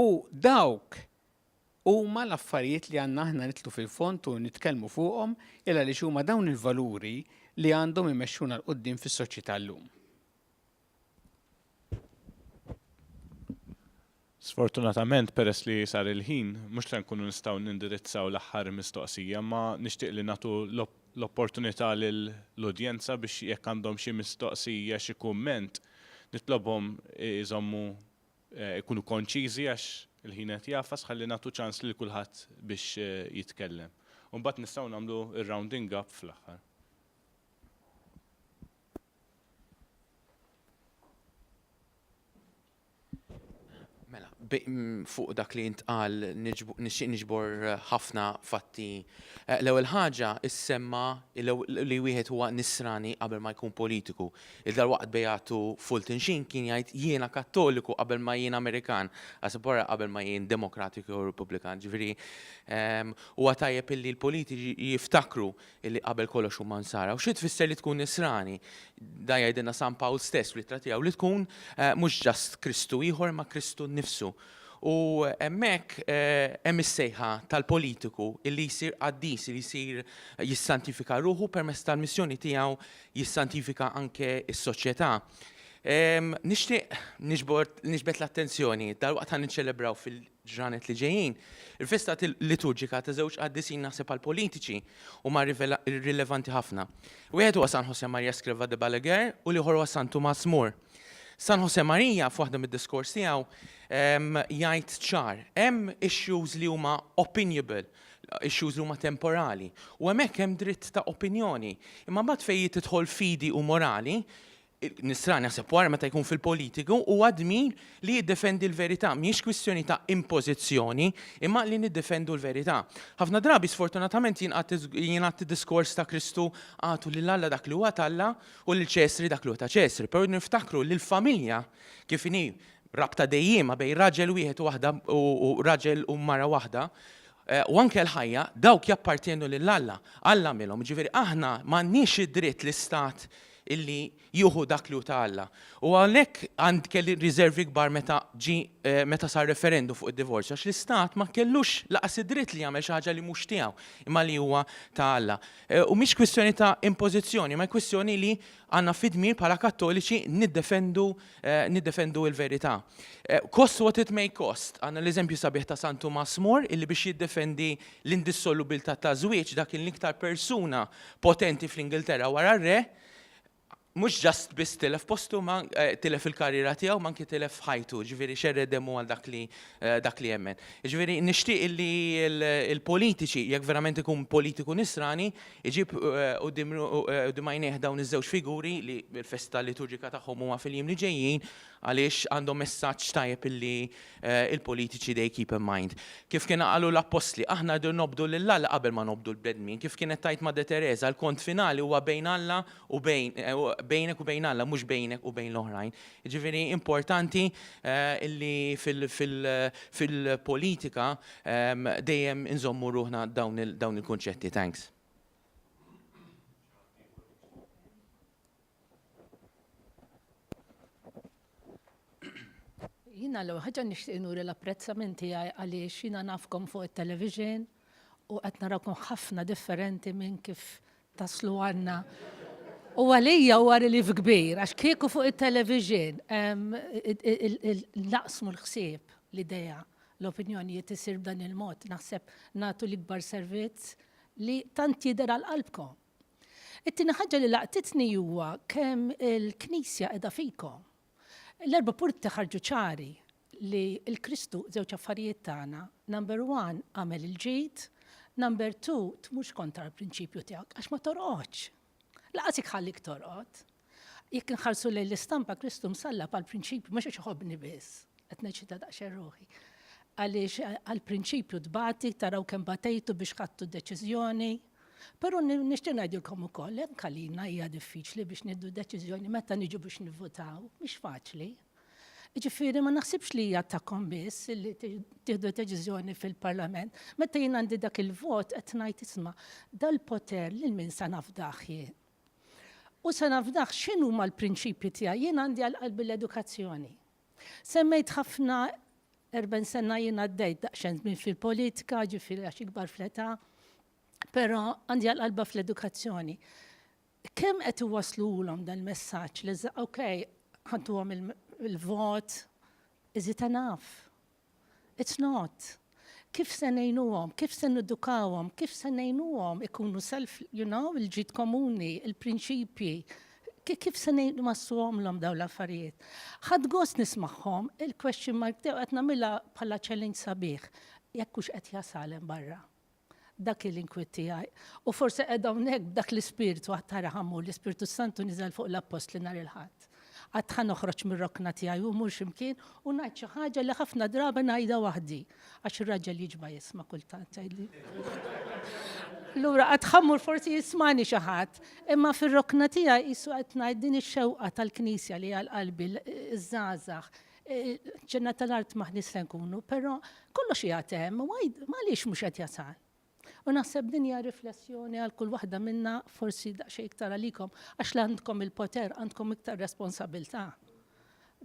U dawk huma l-affarijiet li għandna aħna nidħlu fil-fond u nitkellmu fuqhom il għaliex huma dawn il-valuri li għandhom imexxuna 'l quddiem fis-soċjetà llum. Sfortunatament, peress li sar il-ħin, mhux se nkunu nistgħu nindirizzaw l-aħħar mistoqsija, imma nixtieq li nagħtu l-opportunità lill-udjenza biex jekk għandhom xi mistoqsija, xi kumment, nitlobhom iżommu ikunu konċiżi għax il-ħin qed jagħfas ħalli nagħtu ċans lil kulħadd biex jitkellem. U mbagħad nistgħu nagħmlu r-rounding up fl-aħħar. Mela, fuq dak li intqal nixtieq niġbor ħafna fatti. Eh, l-ewwel ħaġa issemma li wieħed huwa nisrani qabel ma jkun politiku. Il-dalwaqt Beatu Fulton Sheen kien jgħid jiena Kattoliku qabel ma jien Amerikan, għasib wara qabel ma jien Demokratiku jew Repubblikan. Ġifieri ehm, huwa tajjeb illi l-politiċi jiftakru illi qabel kollox huma Nsara. U xi tfisser li tkun Nisrani? Dan jgħidilna San Pawl stess fl-ittra tiegħu li tkun eh, mhux ġast Kristu ieħor ma Kristu nnifsu. U hemmhekk eh, hemm is-sejħa tal-politiku illi jsir qaddis, illi jsir jissantifika ruħu permezz tal-missjoni tiegħu jissantifika anke s-soċjetà. Nixtieq niġbed l-attenzjoni dal-waqt ħa niċċelebraw fil ġranet li ġejjin. Il-festa liturġika ta' żewġ qaddisin naħseb għall-politiċi huma rilevanti ħafna. Wieħed huwa San José María Escrivá de Balaguer u l-ieħor huwa San Tumas More. San José María f'waħda mid-diskors tiegħu jgħid ċar, hemm issues li huma opinionable, issues li huma temporali, u hemmhekk hemm dritt ta' opinjoni. Imma mbagħad fejn tidħol fidi u morali, Nisrani jaħseb wara meta jkun fil-politiku huwa dmir li jiddefendi l-verità. Mhijiex kwistjoni ta' impożizzjoni, imma li niddefendu l-verità. Ħafna drabi sfortunatament jingħad id-diskors ta' Kristu agħtu lil Alla dak li huwa t'Alla u lil Ċesri dak li huwa ta' Ċesri. Però niftakru li l-familja kif inhi rabta dejjiema bejn raġel wieħed u waħda u raġel u mara waħda, u anke l-ħajja, dawk jappartjenu lil Alla. Alla għamilhom. Jiġifieri aħna m'għandniex id-dritt l-istat illi jieħu dak li hu ta' Alla. U għalhekk għand kelli riservi kbar meta ġie meta sar referendum fuq id-divorzju għax l-istat ma kellux laqas id-dritt li jagħmel xi ħaġa li mhux tiegħu imma li huwa ta' Alla. U mhix kwistjoni ta' impożizzjoni, imma kwistjoni li għandna fid-dmir bħala Kattoliċi niddefendu niddefendu l-verità. Cost what it may cost. Għandna l-eżempju sabiħ ta' San Tumas More illi biex jiddefendi l-indissolubilità ta' żwieġ dak kien l-iktar persuna potenti fl-Ingilterra wara r-re, mhux just biss tilef postu ma tilef il-karriera tiegħu ma anki tilef ħajtu, ġifieri xerred demmu għal dak li dak li jemmen. Ġifieri nixtieq illi l-politiċi, jekk verament ikun politiku nisrani, iġib quddiem quddiem għajnejh dawn iż-żewġ figuri li l-festa liturġika tagħhom huma fil-jiem li ġejjin għaliex għandhom messaġġ tajjeb illi il-politiċi they keep in mind. Kif kien qalu l-appostli, aħna rridu nobdu lil Alla qabel ma nobdu l-bnedmin. Kif kienet tgħid Madre Teresa, l-kont finali huwa bejn Alla u bejn bejnek u bejn Alla, mhux bejnek u bejn l-oħrajn. Jiġifieri importanti illi fil-politika dejjem inżommu ruħna dawn il-kunċetti. Thanks. Jiena l-ewwel ħaġa nixtieq nuri l-apprezzament tiegħi għaliex jiena nafkom fuq it-television u qed narawkom ħafna differenti minn kif taslu għandna. U għalija huwa relief kbir għax kieku fuq it-television naqsmu l-ħsieb, l-idea, l-opinjonijiet isir b'dan il-mod, naħseb nagħtu l-ikbar servizz li tant jidher għal qalbkom. It-tieni ħaġa li laqtitni huwa kemm il-Knisja qiegħda fikom. L-erba' punti ħarġu ċari li l-Kristu żewġ affarijiet tagħna. Number one, għamel il-ġid. Number two, tmurx kontra l-prinċipju tiegħek għax ma torqodx. Laqas ikħallik torqod. Jekk inħarsu lejn l-istampa Kristu msallab għall-prinċipju mhux għax iħobbni biss, qed neċita daqsxejn ruħi. Għaliex għall-prinċipju tbati, taraw kemm batejtu biex ħadtu deċiżjoni. Però nixtieq ngħidilkom ukoll, anke għalina hija diffiċli biex nieħdu deċiżjoni meta niġu biex nivvutaw, mhix faċli. Ġifieri ma naħsibx li hija tagħkom biss li tieħdu deċiżjoni fil-Parlament. Meta jien għandi dak il-vot qed ngħid isma' dal-poter lil min sa nafdah jien. U se nafdah x'inhuma l-prinċipji tiegħi. Jien għandi għal qalbi l-edukazzjoni. Semmejt ħafna 40 sena jien għaddejt daqsxejn żmien fil-politika, ġifieri għax ikbar fl-età, però għandi għal qalba fl-edukazzjoni. Kemm qed iwasslulhom dal-messaġġ li ok, ħantuhom il-vot, is it enough? It's not. Kif se ngħinuhom, kif se nedukawhom, kif se ngħinuhom ikunu self, you know, il-ġid komuni, il-prinċipji, kif se ngħinuhom dawn l-affarijiet. Ħadt gost nismagħhom, il-question mark tiegħu qed nagħmilha bħala challenge sabiħ, jekk hux qed jasal hemm barra. Dak l-inkwiet tiegħi. U forsi qed hawnhekk b'dak l-ispirtu għad tara ħammur, l-Ispirtu Santu niżel fuq l-appostli nhar il-Ħadd. Għad ħa noħroġ mir-rokna tiegħi u mmur x'imkien u ngħid xi ħaġa li ħafna drabi ngħidha waħdi. Għax ir-raġel jiġba' jisma' kultant jgħidli. Allura għad ħammur forsi jismani xi ħadd, imma fir-rokna tiegħi qisu qed ngħid din ix-xewqa tal-Knisja li għal qalbi ż-żgħażagħ ġenna tal-art maħniex se nkunu, però kollox qiegħed hemm, għaliex mhux qed jasal? U naħseb din hija riflessjoni għal kull waħda minna forsi daqsxejn iktar għalikom, għax li għandkom il-poter għandkom iktar responsabilità.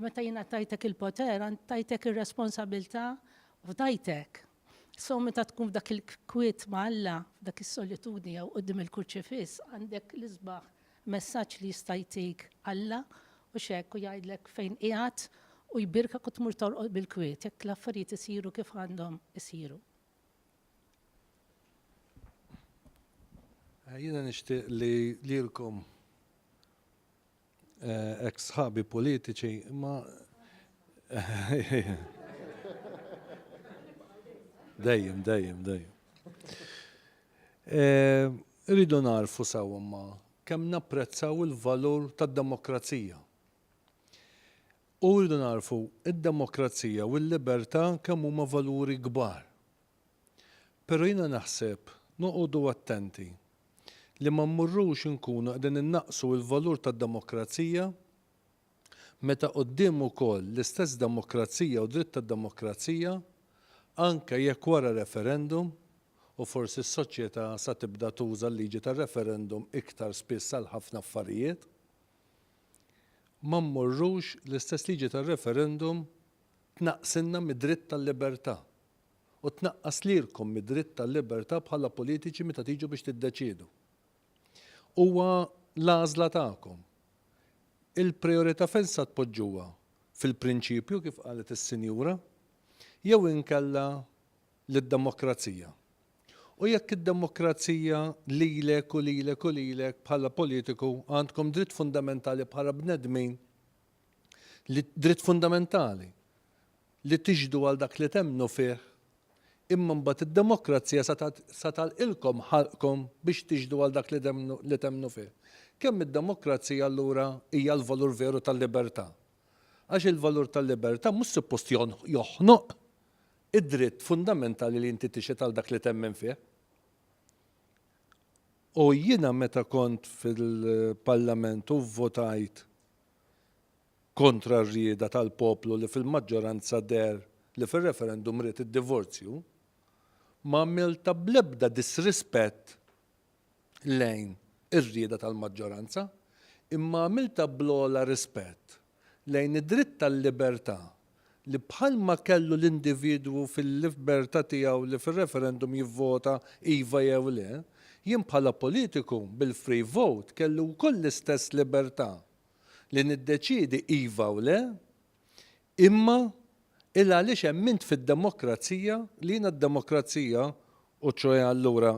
Meta jiena tajtek il-poter, tajtek ir-responsabilità fdajtek. So meta tkun f'dak il-kwiet ma' Alla, f'dak is-solitudni jew quddiem il-kurċifiss, għandek l-isbaħ messaġġ li jista' jtik Alla u x'hekk u jgħidlek fejn qiegħed u jbierkek u tmur torqod bil-kwiet jekk l-affarijiet isiru kif għandhom isiru. Jiena nixtieq li lilkom ex sħabi politiċi imma dejjem, dejjem, dejjem. Irridu nagħrfu sewwa imma kemm napprezzaw il-valur tad-demokrazija. U rridu nagħrfu d-demokrazija u l-libertà kemm huma valuri kbar. Però jiena naħseb noqogħdu attenti li ma mmurrux inkunu qegħdin innaqqsu l-valur tad-demokrazija meta quddiem ukoll l-istess demokrazija u dritt tad-demokrazija, anke jekk wara referendum, u forsi s-soċjetà sa tibda tuża l-liġi tar-referendum iktar spiss għal ħafna affarijiet, ma mmorrux l-istess liġi tar-referendum tnaqqsilna mid-dritt tal-libertà u tnaqqas lilkom mid-dritt tal-libertà bħala politiċi meta tiġu biex tiddeċiedu. Huwa l-għażla tagħkom. Il-prijorità fejn sa tpoġġuha? Fil-prinċipju kif qalet is-sinjura jew inkella lid-demokrazija? U jekk id-demokrazija lilek u lilek u lilek bħala politiku għandkom dritt fundamentali bħala bnedmin li dritt fundamentali li tixhdu għal dak li temmnu fih, imma mbagħad id-demokrazija sa tagħlqilkom ħalqkom biex tixhdu għal dak li temmnu fih. Kemm id-demokrazija allura hija l-valur veru tal-libertà? Għax il-valur tal-libertà mhux suppost joħnoq id-dritt fundamentali li inti tixhed għal dak li temmen fih. U jiena meta kont fil-Parlament u vvotajt kontra r-rieda tal-poplu li fil-maġġoranza deher li fir-referendum ried id-divorzju, ma għamiltha bl-ebda disrispett lejn ir-rieda tal-maġġoranza, imma għamiltha bl-ogħla rispett lejn id-dritt tal-libertà li bħalma kellu l-individwu fil-libertà tiegħu li fir-referendum jivvota iva jew le, jien bħala politiku bil-free vote kelli wkoll l-istess libertà li niddeċiedi iva u le, imma il għaliex emmint fid-demokrazija li jiena d-demokrazija u ċoe allura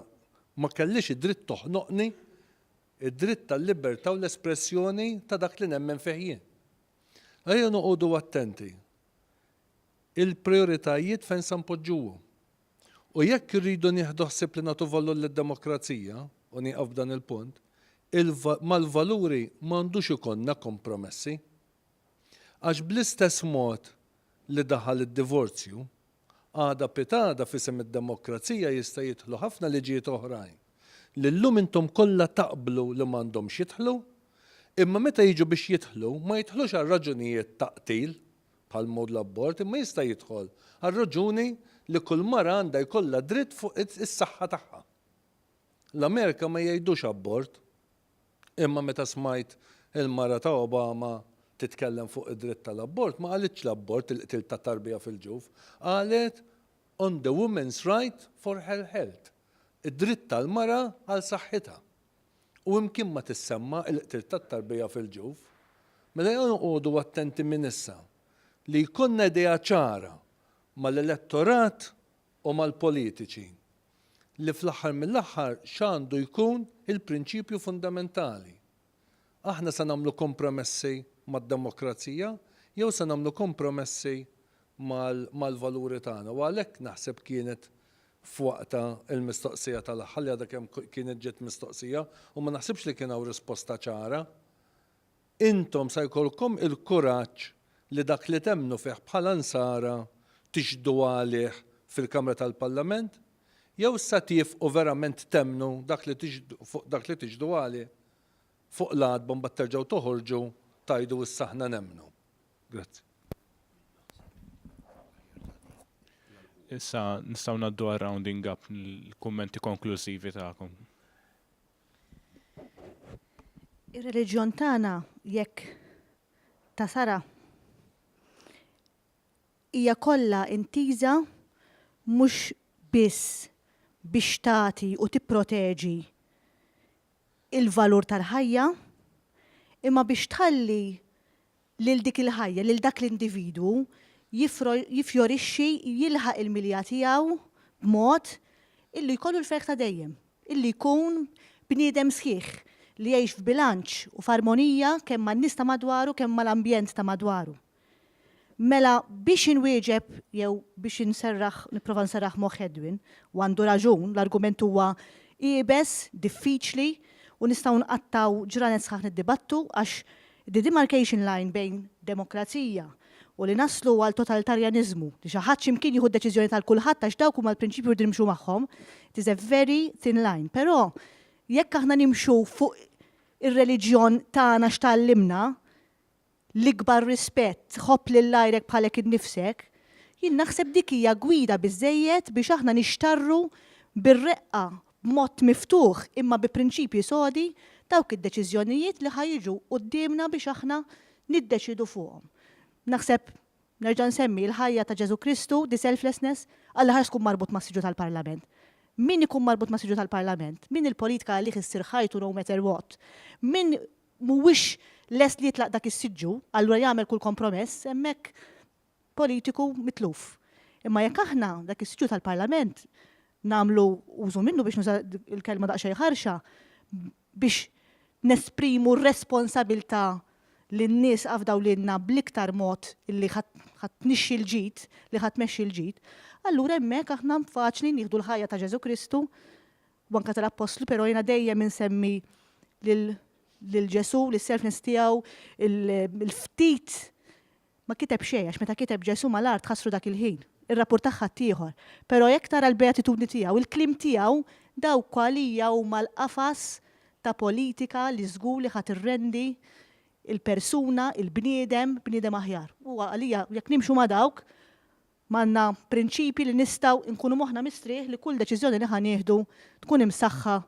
ma kellix id-dritt toħnoqni id-dritt tal-libertà u l-espressjoni ta' dak li nemmen fih jien. Ejja noqogħdu attenti il-prijoritajiet fejn se npoġġuhom. U jekk irridu nieħdu ħsieb li nagħtu valur lid-demokrazija, u nieqaf b'dan il-punt, Mal-valuri m'għandux ikollna kompromessi. Għax bl-istess mod li daħal id-divorzju, għada pitgħada f'isem id-demokrazija jista' jidħlu ħafna liġijiet oħrajn li llum intom kollha taqblu li m'għandhomx jidħlu, imma meta jiġu biex jidħlu ma jidħlux għal raġunijiet ta' qtil bħal mod l-abort imma jista' jidħol għal raġuni li kull mara għandha jkollha dritt fuq is-saħħa tagħha. L-Amerika ma jgħidux abort, imma meta smajt il-mara ta' Obama titkellem fuq id-dritt tal-abort, ma qalitx l-abort, il-qtil ta' tarbija fil-ġuf, qalet on the woman's right for her health, id-dritt tal-mara għal saħħitha. U imkien ma tissemma l-qtil tat-tarbija fil-ġuf. Mela ejja noqogħdu attenti minn issa li jkollna idea ċara mal-elettorat u mal-politiċi li fl-aħħar mill-aħħar x'għandu jkun il-prinċipju fundamentali. Aħna se nagħmlu kompromessi mad-demokrazija jew se nagħmlu kompromessi mal-valuri tagħna u għalhekk naħseb kienet f'waqtha l-mistoqsija tal-aħħar li għadha kemm kienet ġiet mistoqsija u ma naħsibx li kien hawn risposta ċara. Intom sa jkollkom il-kuraġġ li dak li temmnu fih bħala Nsara tixhdu għalih fil-Kamra tal-Parlament? Jew sa tiefqu verament temmnu dak li tixhdu fuq dak li tixhdu għalih fuq l-għatba mbagħad terġgħu toħorġu tgħidu issa aħna nemmnu? Grazzi. Issa nistgħu ngħaddu għar-rounding up l-kummenti konklużivi tagħkom. Ir-reliġjon tagħna jekk tasara hija kollha intiża mhux biss biex tagħti u tipproteġi l-valur tal-ħajja, imma biex tħalli lil dik il-ħajja, lil dak l-individwu jifjorixxi, jilħaq il-milja tiegħu b'mod illi jkollu l-ferħ ta' dejjem, illi jkun bniedem sħiħ, li jgħix f'bilanċ u f'armonija kemm man-nies ta' madwaru kemm mal-ambjent ta' madwaru. Mela biex inwieġeb jew biex inserraħ, nipprova nserraħ moħħ Edwin, u għandu raġun, l-argument huwa iebes, diffiċli, u nistgħu nqattgħu ġranet sħaħ niddibattu għax the demarcation line bejn demokrazija u li naslu għal totalitarjaniżmu, li xi ħadd xi mkien jieħu d-deċiżjoni tal kulħadd għax dawk huma l-prinċipji rridu nimxu magħhom, it is a very thin line. Però jekk aħna nimxu fuq ir-reliġjon tagħna x'tgħallimna, l-ikbar rispett, ħobb lil għajrek bħalek innifsek, jien naħseb dik hija gwida biżżejjed biex aħna nixtarru bir-reqqa, b'mod miftuħ imma bi prinċipji sodi dawk id-deċiżjonijiet li ħa jiġu quddiemna biex aħna niddeċiedu fuqhom. Naħseb, nerġa' nsemmi, il-ħajja ta' Ġesù Kristu, the selflessness, Alla ħares tkun marbut mas-siġġu tal-Parlament. Min ikun marbut mas-siġġu tal-Parlament, min il-politika għalih issir ħajtu no matter what, min mhuwiex lest li jitlaq dak is-siġġu, allura jagħmel kull kompromess, hemmhekk politiku mitluf. Imma jekk aħna dak is-siġġu tal-Parlament nagħmlu użu minnu biex nuża l-kelma daqsxejn ħarxa biex nesprimu r-responsabilità li n-nies afdaw lilna bl-iktar mod li ħa tnixxi l-ġid, li ħa tmexxi l-ġid, allura hemmhekk aħna faċli nieħdu l-ħajja ta' Ġesù Kristu u anke tal-Appostli, però jiena dejjem insemmi lil lil Ġesù, lis-selfness tiegħu, il-ftit ma kiteb xejn għax meta kiteb Ġesù mal-art ħassru dak il-ħin. Irrappurtah ħaddieħor. Però jekk tara l-beatitudni tiegħu, il-kliem tiegħu, dawk għalija huma l-qafas ta' politika li żgur li ħa tirrendi l-persuna, il-bniedem, bniedem aħjar. U għalija jekk nimxu ma' dawk, m'għandna prinċipji li nistgħu nkunu moħħna mistrieħ li kull deċiżjoni li ħa nieħdu tkun imsaħħa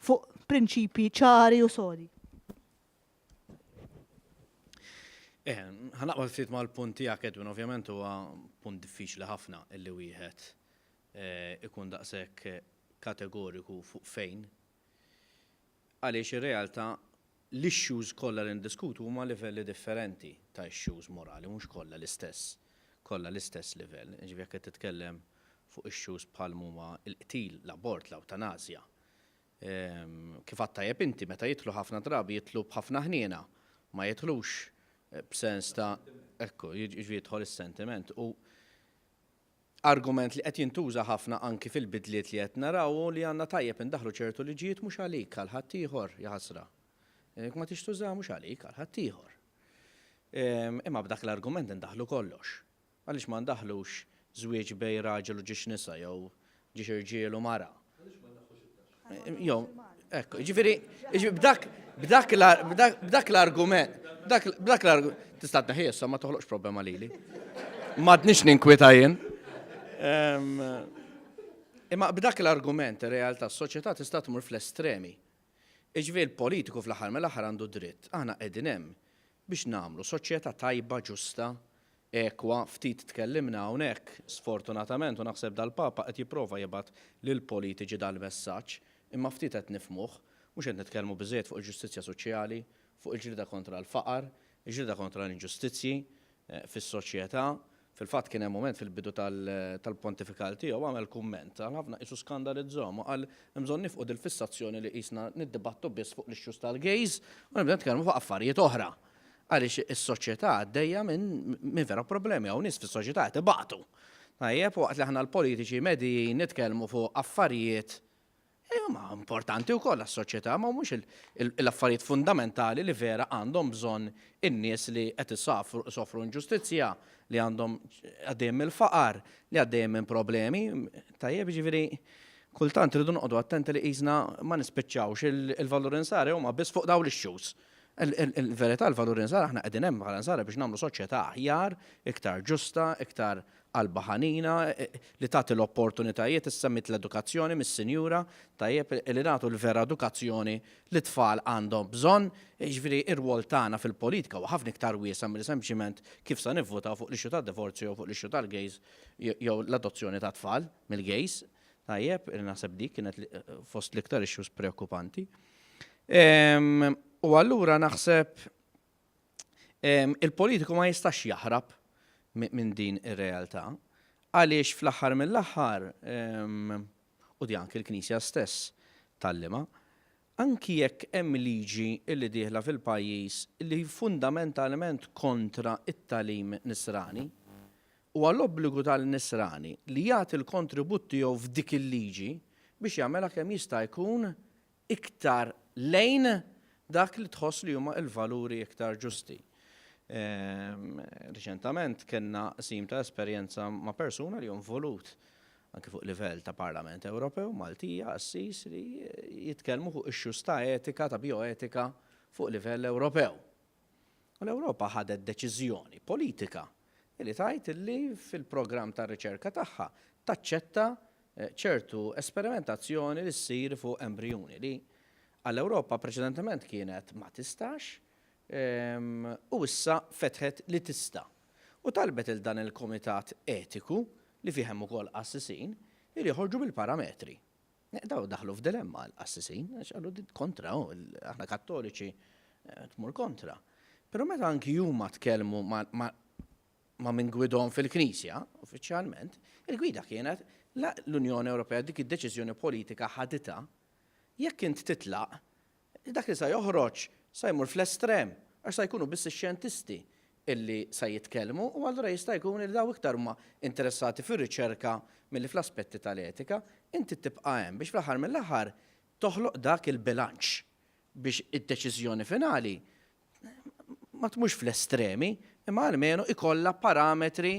fuq prinċipji ċari u sodi. Eh, ħa naqbel ftit mal-punt tiegħek Edwin, ovvjament huwa punt diffiċli ħafna illi wieħed eh, ikun daqshekk kategoriku fuq fejn. Għaliex ir-realtà l-issues kollha li ndiskutu huma livelli differenti ta' issues morali, mhux kollha l-istess, kollha l-istess livell. Ġifieri jekk qed titkellem fuq issues bħal huma l-qtil, l-abort, l-awtanasja, Kif għedt tajjeb inti, meta jidħlu ħafna drabi jidħlu b'ħafna ħniena, ma jidħlux b'sens ta' ekku, jiġifieri jidħol is-sentiment. U argument li qed jintuża ħafna anki fil-bidliet li qed naraw hu li għandna tajjeb indaħħlu ċertu liġijiet mhux għalik, għal ħaddieħor, jaħasra. Jekk ma tix tużaha mhux għalik, għal ħaddieħor. Imma b'dak l-argument indaħħlu kollox. Għaliex ma ndaħħlux żwieġ bejn raġel u ġiex nisa jew ġiex irġiel u mara? Jew, ekku, jiġifieri, b'dak b'dak b'dak l-argument, b'dak l-argument, tista' tneħħi issa ma toħloqx problema lili. M'għadnix ninkwieta jien. Imma b'dak l-argument ir-realtà s-soċjetà tista' tmur fl-estremi. Jiġifieri l-politiku fl-aħħar mill-aħħar għandu dritt. Aħna qegħdin hemm biex nagħmlu soċjetà tajba, ġusta, ekwa, ftit tkellimna hawnhekk, sfortunatament, u naħseb dal-Papa qed jipprova jibgħat lill-politiċi dal-messaġġ, imma ftit qed nifhmuh. Mhux qed nitkellmu biżżejjed fuq il-ġustizzja soċjali, fuq il-ġlieda kontra l-faqar, il-ġlieda kontra l-inġustizzji fis-soċjetà. Fil-fatt kien hemm mument fil-bidu tal-pontifikal tiegħu għamel kumment għal ħafna qisu skandalizzahom u qal hemm bżonn nifqu dil-fissazzjoni li qisna niddibattu biss fuq l-issues tal-gays u nibdew nitkellmu fuq affarijiet oħra. Għaliex is-soċjetà għaddejja minn vera problemi, hawn nies fis-soċjetà qed ibatu. Tajjeb, waqt li aħna l-politiċi medijin nitkellmu fuq affarijiet li huma importanti wkoll għas-soċjetà, ma mhux l-affarijiet fundamentali li vera għandhom bżonn in-nies li qed isofru inġustizzja, li għandhom għaddejjin mill-faqar, li għaddejjin minn problemi. Tajjeb, jiġifieri kultant irridu noqogħdu attenti li qisna ma nispiċċawx il-valuri nsara huma biss fuq dawn l-issues. Il-verità l-valuri nsara aħna qegħdin hemm bħala nsara biex nagħmlu soċjetà aħjar, iktar ġusta, iktar qalbha ħanina, li tagħti l-opportunitajiet, issemmiet l-edukazzjoni mis-sinjura, tajjeb li nagħtu l-vera edukazzjoni li t-tfal għandhom bżonn, jiġifieri r-rwol tagħna fil-politika huwa ħafna iktar wiesa' milli sempliċiment kif sa nivvutaw fuq l-issue tad-divorzju jew fuq l-issue tal-gays jew l-adozzjoni tat-tfal mill-gays, tajjeb, li naħseb dik kienet fost l-iktar issues preokkupanti. U allura naħseb Il-politiku ma jistax jaħrab minn din ir-realtà għaliex fl-aħħar mill-aħħar, u di anki l-Knisja stess tgħallimha, anki jekk hemm liġi li dieħla fil-pajjiż li fundamentalment kontra t-tagħlim Nisrani, huwa l-obbligu tal-Nisrani li jagħti l-kontribut tiegħu f'dik il-liġi biex jagħmilha kemm jista' jkun iktar lejn dak li tħoss li huma l-valuri iktar ġusti. Riċentament kellna qsim ta' esperjenza ma' persuna li hu involut anki fuq livell ta' Parlament Ewropew, Maltija, qassis li jitkellmu fuq issues ta' etika, ta' bioetika fuq livell Ewropew. U l-Ewropa ħadet deċiżjoni politika li tgħid li fil-programm ta' riċerka tagħha taċċetta ċertu esperimentazzjoni li ssir fuq embrijuni li għall-Ewropa preċedentement kienet ma tistax u issa fetħet li tista'. U talbet 'il dan il-kumitat etiku li fih hemm ukoll qassisin li joħorġu bil-parametri. Daw daħlu f'dilemma l-qassisin għax qalu din kontra, aħna Kattoliċi tmur kontra. Però meta anki huma tkellmu ma' min gwidhom fil-Knisja, uffiċjalment, il-gwida kienet la l-Unjoni Ewropea dik id-deċiżjoni politika ħaditha, jekk int titlaq, dak li sa joħroġ sa jmur fl-estrem, għax sa jkunu biss ix-xjentisti illi sa jitkellmu u allura jista' jkun li daw iktar huma interessati fir-riċerka milli fl-aspetti tal-etika, inti tibqa' hemm biex fl-aħħar mill-aħħar toħloq dak il-bilanċ biex id-deċiżjoni finali ma tmurx fl-estremi, imma almenu ikollha parametri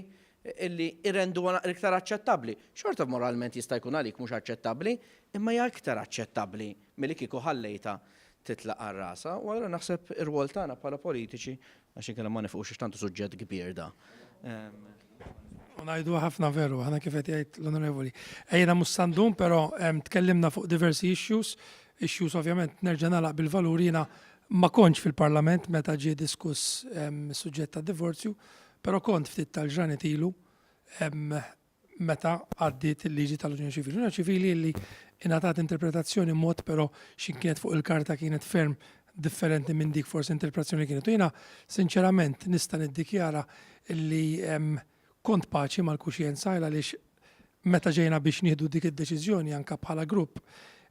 illi jrenduha naqra iktar aċċettabbli. Xorta moralment jista' jkun għalik mhux aċċettabbli, imma hija iktar aċċettabbli milli kieku ħallejtha titlaq għal rasha. U allura naħseb ir-rwol tagħna bħala politiċi, għax inkella ma nifqux għax tant hu suġġett kbir da. U ngħiduha ħafna veru, aħna kif qed jgħid l-Onorevoli. Ejjena mhux sa ndum, però tkellimna fuq diversi issues, issues ovvjament nerġa' nagħlaq bil-valuri jiena Ma kontx fil-Parlament meta ġie diskuss is-suġġett tad-divorzju, però kont ftit tal-ġranet ilu meta għaddiet il-liġi tal-Unjoni Ċivili. L-Unjoni Ċivili li ingħatat interpretazzjoni mod però x'in kienet fuq il-karta kienet ferm differenti minn dik forsi interpretazzjoni li kienet. U jiena sinċerament nista' niddikjara li Kont paċi mal-kuxjenza il għaliex meta ġejna biex nieħdu dik id-deċiżjoni anke bħala grupp,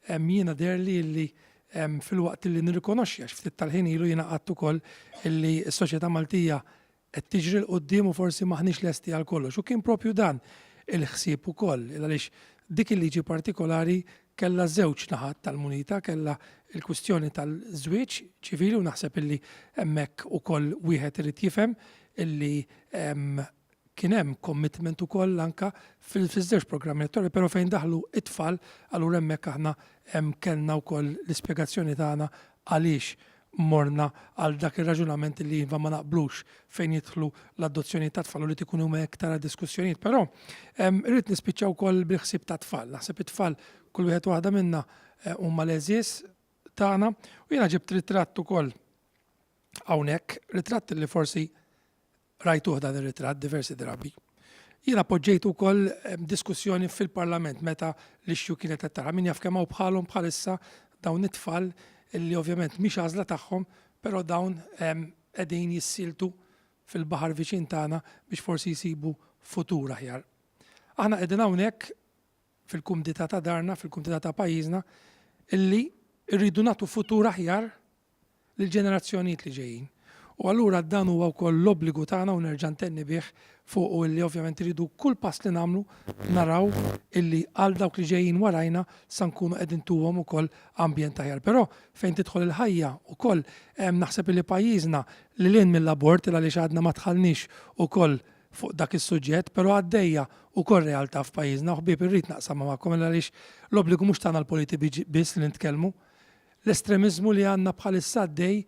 jiena deherli illi filwaqt illi nirrikonoxxi għax ftit tal-ħin ilu jiena għadt ukoll illi s-soċjetà Maltija qed tiġri 'l quddiem u forsi m'aħniex lesti għal kollox. U kien propju dan il-ħsieb ukoll il għaliex dik il-liġi partikolari. kellha żewġ naħat tal-munita, kellha l-kwistjoni tal-żwieġ ċivili u naħseb illi hemmhekk ukoll wieħed irid jifhem illi kien hemm commitment ukoll anka fiż-żewġ programmi elettorali, però fejn daħlu it-tfal, allura hemmhekk aħna kellna wkoll l-ispjegazzjoni tagħna għaliex morna għal dak ir-raġunament li iva ma naqblux fejn jidħlu l-adozzjonijiet ta' tfal u li ikunu iktar diskussjonijiet. Però irrid nispiċċa wkoll bil-ħsieb ta' tfal. Naħseb it-tfal kull wieħed waħda minna eh, huma l-għeżież tagħna u jiena ġibt ritratt ukoll hawnhekk, ritratt li forsi Rajtuh dan ir-ritratt diversi drabi. Jiena poġġejt ukoll diskussjoni fil-Parlament meta l-issue kienet qed tara. Min jaf kemm hawn bħalhom bħalissa dawn it-tfal illi ovvjament mhix għażla tagħhom, però dawn qegħdin jissieltu fil-baħar viċin tagħna biex forsi jsibu futur aħjar. Aħna qegħdin hawnhekk fil-kumdità ta' darna, fil-kumdità ta' pajjiżna, illi rridu nagħtu futur aħjar lill-ġenerazzjonijiet li ġejjin. U allura dan huwa wkoll l-obbligu tagħna u nerġa' ntenni bih fuqu illi ovvjament irridu kull pass li nagħmlu naraw illi għal dawk li ġejjin warajna sa nkunu qed intuhom ukoll ambjent aħjar. Però fejn tidħol il-ħajja ukoll naħseb illi pajjiżna lil hinn mill-abort il għaliex għadna ma dħalniex ukoll fuq dak is-suġġett, però għaddejja ukoll realtà f'pajjiżna u ħbieb irrid naqsamha magħkom il għaliex l-obbligu mhux tagħna l-politiċi biss li nitkellmu. L-estremiżmu li għandna bħalissa għaddej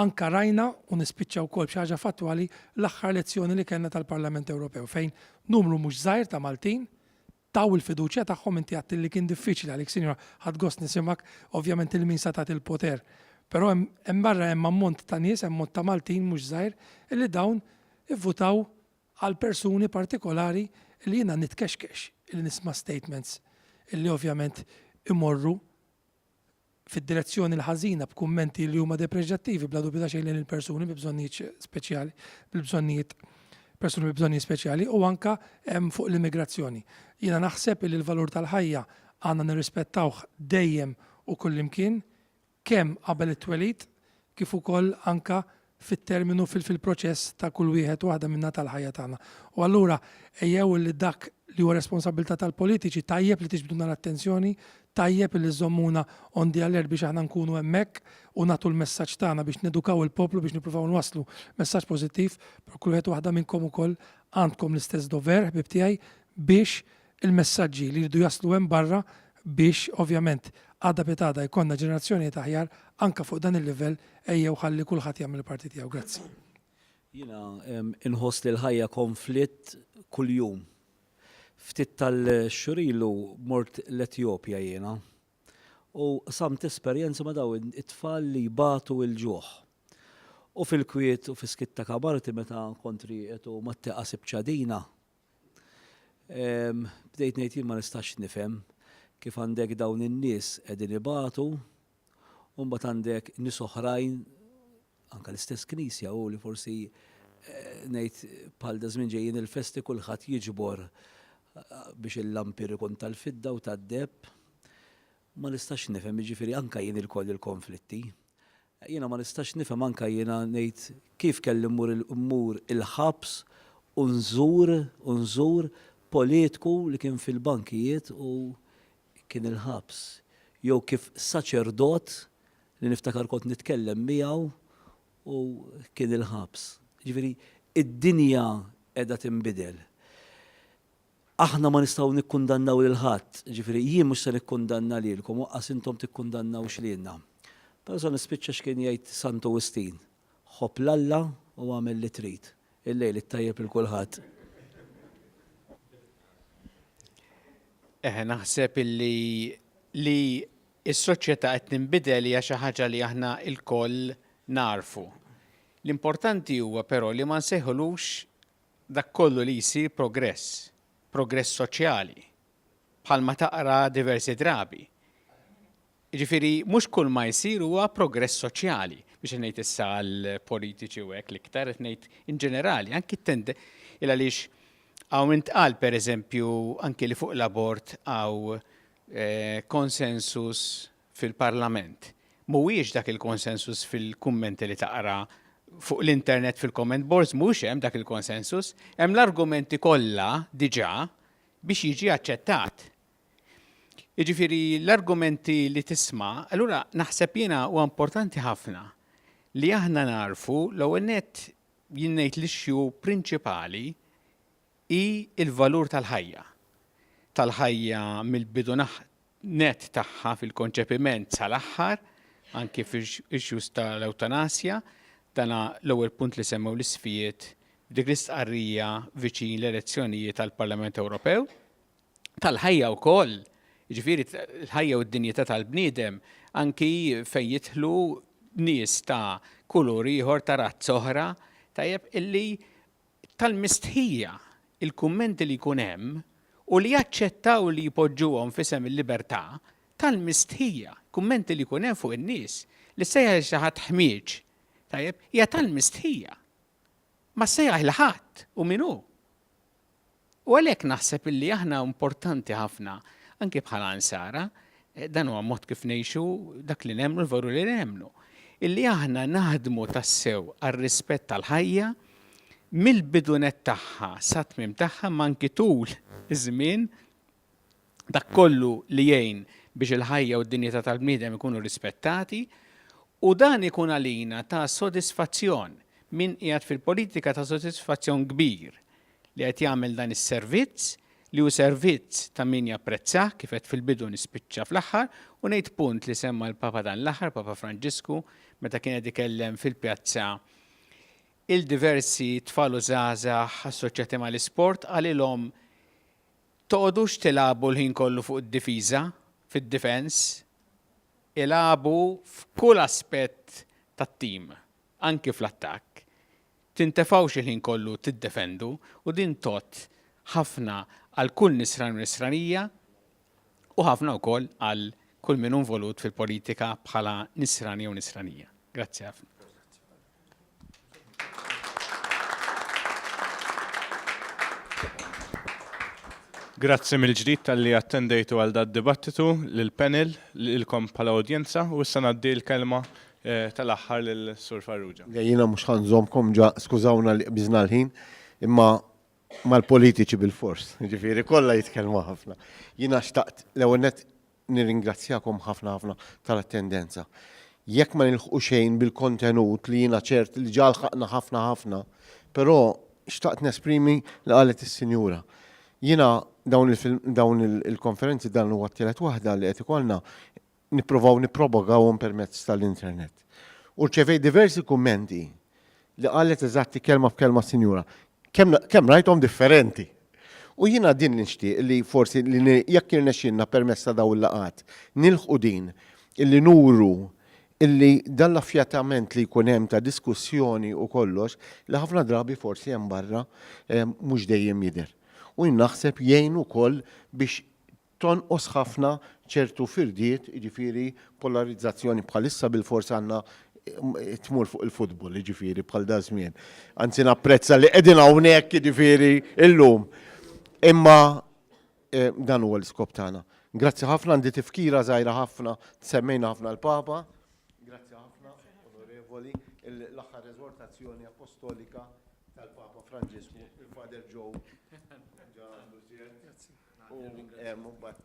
anka rajna, u nispiċċa wkoll b'xi ħaġa fattwali, l-aħħar elezzjoni li kellna tal-Parlament Ewropew fejn numru mhux żgħir ta' Maltin taw il-fiduċja tagħhom, inti għedt li kien diffiċli għalik sinjura, ħadt gost nisimgħek, ovvjament lil min sa tagħti l-poter. Però hemm barra hemm ammont ta' nies, hemm ammont ta' Maltin mhux żgħir illi dawn ivvutaw għal persuni partikolari li jiena nitkexkex illi nisma' statements illi ovvjament imorru fid-direzzjoni l-ħażina b'kummenti li huma depreġġattivi bla dubju ta' xejn lejn il-persuni bi bżonnijiet speċjali, bil-bżonnijiet persuni bi bżonnijiet speċjali u anka fuq l-immigrazzjoni. Jiena naħseb li l-valur tal-ħajja għandna nirrispettawh dejjem u kullimkien, kemm qabel it-twelid kif ukoll anka fit-terminu fil-proċess ta' kull wieħed u waħda minna tal-ħajja tagħna. U allura ejjew li dak li huwa responsabbiltà tal-politiċi tajjeb li tiġbdulna l-attenzjoni, tajjeb li żżommuna on the alert biex aħna nkunu hemmhekk u nagħtu l-messaġġ tagħna biex nedukaw il-poplu biex nippruvaw nwasslu messaġġ pożittiv, però kull wieħed u waħda minnkom ukoll għandkom l-istess dover, ħbieb tiegħi, biex il-messaġġi li jridu jaslu hemm barra biex ovvjament għada pitgħada jkollna ġenerazzjonijiet aħjar anke fuq dan il-livell ejjew ħalli kulħadd jagħmel il-parti tiegħu. Grazzi. Jiena inħoss li l-ħajja konflitt kuljum. Ftit tal-xhur ilu mort l-Etjopja jiena u qsamt esperjenza ma' dawn it-tfal li jbatu l-ġuħ. U fil-kwiet u fis-skiet ta' kamarti meta kont rieqed u mat-tieqa sibt ċadina, Bdejt ngħid jien ma nistax nifhem kif għandek dawn in-nies qegħdin ibatu u mbagħad għandek nies oħrajn anke l-istess knisja u li forsi eh, ngħid bħal da żmien ġejjin il-festi kulħadd jiġbor eh, biex il-lampir ikun tal-fidda u tad-deb. Ma nistax nifhem, jiġifieri anke jien ilkoll il-konflitti. Jiena ma nistax nifhem anke jiena ngħid kif kelli mmur mmur il-ħabs u nżur u nżur politku li kien fil-bankijiet u kien il-ħabs. Jew kif saċerdot li niftakar kont nitkellem miegħu u kien il-ħabs. Jiġifieri id-dinja qiegħda tinbidel. Aħna ma nistgħu nikkundannaw lil ħadd, jiġifieri jien mhux se nikkundanna lilkom u anqas intom tikkundannaw lilna. Però se nispiċċa x'kien jgħid Santu Wistin, Ħobb 'l Alla u agħmel li trid. Il-lejl it-tajjeb lil kulħadd. Eħe, naħseb illi li s-soċjetà qed tinbidel hija xi ħaġa li aħna lkoll nagħrfu. L-importanti huwa però li ma nsejħulux dak kollu li jsir progress, progress soċjali, bħalma taqra diversi drabi. Jiġifieri mhux kull ma jsir huwa progress soċjali, mhux qed ngħid issa għall-politiċi u hekk l-iktar qed ngħid in ġenerali, anki t-tende il għaliex hawn intqal pereżempju anki li fuq l-abort hawn eh, konsensus fil-Parlament. Mhuwiex dak il-konsensus fil-kummenti li taqra fuq l-internet fil-comment boards, mhuwiex hemm dak il-konsensus, hemm l-argumenti kollha diġà biex jiġi aċċettat. Jiġifieri l-argumenti li tisma', allura naħseb jiena huwa importanti ħafna li aħna nagħrfu l-ewwel nett jien ngħid l-issue prinċipali hi l-valur tal-ħajja. Tal-ħajja mill-bidu nett tagħha fil-konċepiment sal-aħħar, anki fl-issues tal-ewtanasja, dana l-ewwel punt li semmew l-isqfijiet f'dik l-istqarrija viċin l-elezzjonijiet għall-Parlament Ewropew. Tal-ħajja wkoll, jiġifieri l-ħajja u d-dinjità tal-bniedem anki fejn jidħlu nies ta' kulur ieħor, ta' razza oħra, tajjeb, illi tal-mistħija il-kummenti li jkun hemm u li jaċċettaw li jpoġġuhom f'isem il-libertà, tal-mistħija, kummenti li jkun hemm fuq in-nies, li ssejjaħ lil xi ħadd ħmieġ, tajjeb, hija tal-mistħija. Ma ssejjaħ 'il ħadd u min hu. U għalhekk naħseb illi aħna importanti ħafna, anki bħala Nsara, dan huwa mod kif ngħixu dak li nemmnu, l-valuri li nemmnu, illi aħna naħdmu tassew għar-rispett tal-ħajja mill-bidu nett tagħha sat-tmiem tagħha imma anki tul iż-żmien dak kollu li jgħin biex il-ħajja u d-dinjità tal-bniedem ikunu rispettati u dan ikun għalina ta' sodisfazzjon, min qiegħed fil-politika ta' sodisfazzjon kbir li qed jagħmel dan is-servizz li hu servizz ta' min japprezzah kif għedt fil-bidu nispiċċa fl-aħħar u ngħid punt li semma l-Papa dan l-aħħar, Papa Franġisku, meta kien qed ikellem fil-pjazza il diversi tfal u żgħażagħ assoċjati mal-isport qalilhom Toqogħdux tilagħbu l-ħin kollu fuq id-difiża, fid-defence, ilagħbu f'kull aspett tat-tim, anki fl-attakk. Tintefgħux il-ħin kollu tiddefendu u din tgħodd ħafna għal kull Nisrani u Nisranija u ħafna wkoll għal kull min hu involut fil-politika bħala Nisrani jew Nisranija. Grazzi ħafna. Grazzi mill-ġdid talli attendejtu għal dad-dibattitu, lill-panel, lilkom bħala udjenza u issa ngħaddi l-kelma eh, tal-aħħar lil Sur Farrugia. Jiena mhux ħa nżommkom ġa skużawna li qbiżna l-ħin, imma mal-politiċi bilfors, jiġifieri kollha jitkellmu ħafna. Jiena xtaqt l-ewwel nett Nirringrazzjakom ħafna ħafna tal-attendenza. Jekk ma nilħqu xejn bil-kontenut li jiena ċert li ġa lħaqna ħafna ħafna, però xtaqt nesprimi li qalet is-sinjura. Jiena dawn dawn il-konferenzi dan huwa t-tielet waħda li qed ikollna nipprovaw nippropagawhom permezz tal-internet. U rċevejt diversi kummenti li qalet eżatti kelma b'kelma s-sinjura. Kemm kemm rajthom differenti. U jiena din li nixtieq li forsi li jekk jirnexxielna permezz ta' dawn il-laqgħat nilħqu din illi nuru illi dan l-affjatament li jkun hemm ta' diskussjoni u kollox li ħafna drabi forsi hemm barra mhux dejjem jidher. U jien naħseb jgħin ukoll biex Tonqos ħafna ċertu firdiet, jiġifieri polarizzazzjoni bħalissa bilfors għandna tmur fuq il-futbol, jiġifieri bħal daż-żmien. Anzi napprezza li qegħdin hawnhekk jiġifieri illum. Imma dan huwa l-iskop tagħna. Grazzi ħafna għandi tifkira żgħira ħafna, semmejna ħafna l-Papa. Grazzi ħafna, onorevoli, l-aħħar eżortazzjoni apostolika tal-Papa Franġisku, il-Father Joe. U mbagħad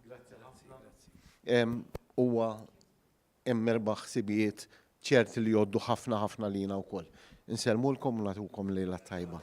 grazzi ħafna. Huwa hemm erba' ħsibijiet ċert li jgħoddu ħafna ħafna lina wkoll. Insellmulkom u nagħtukom lejla tajba.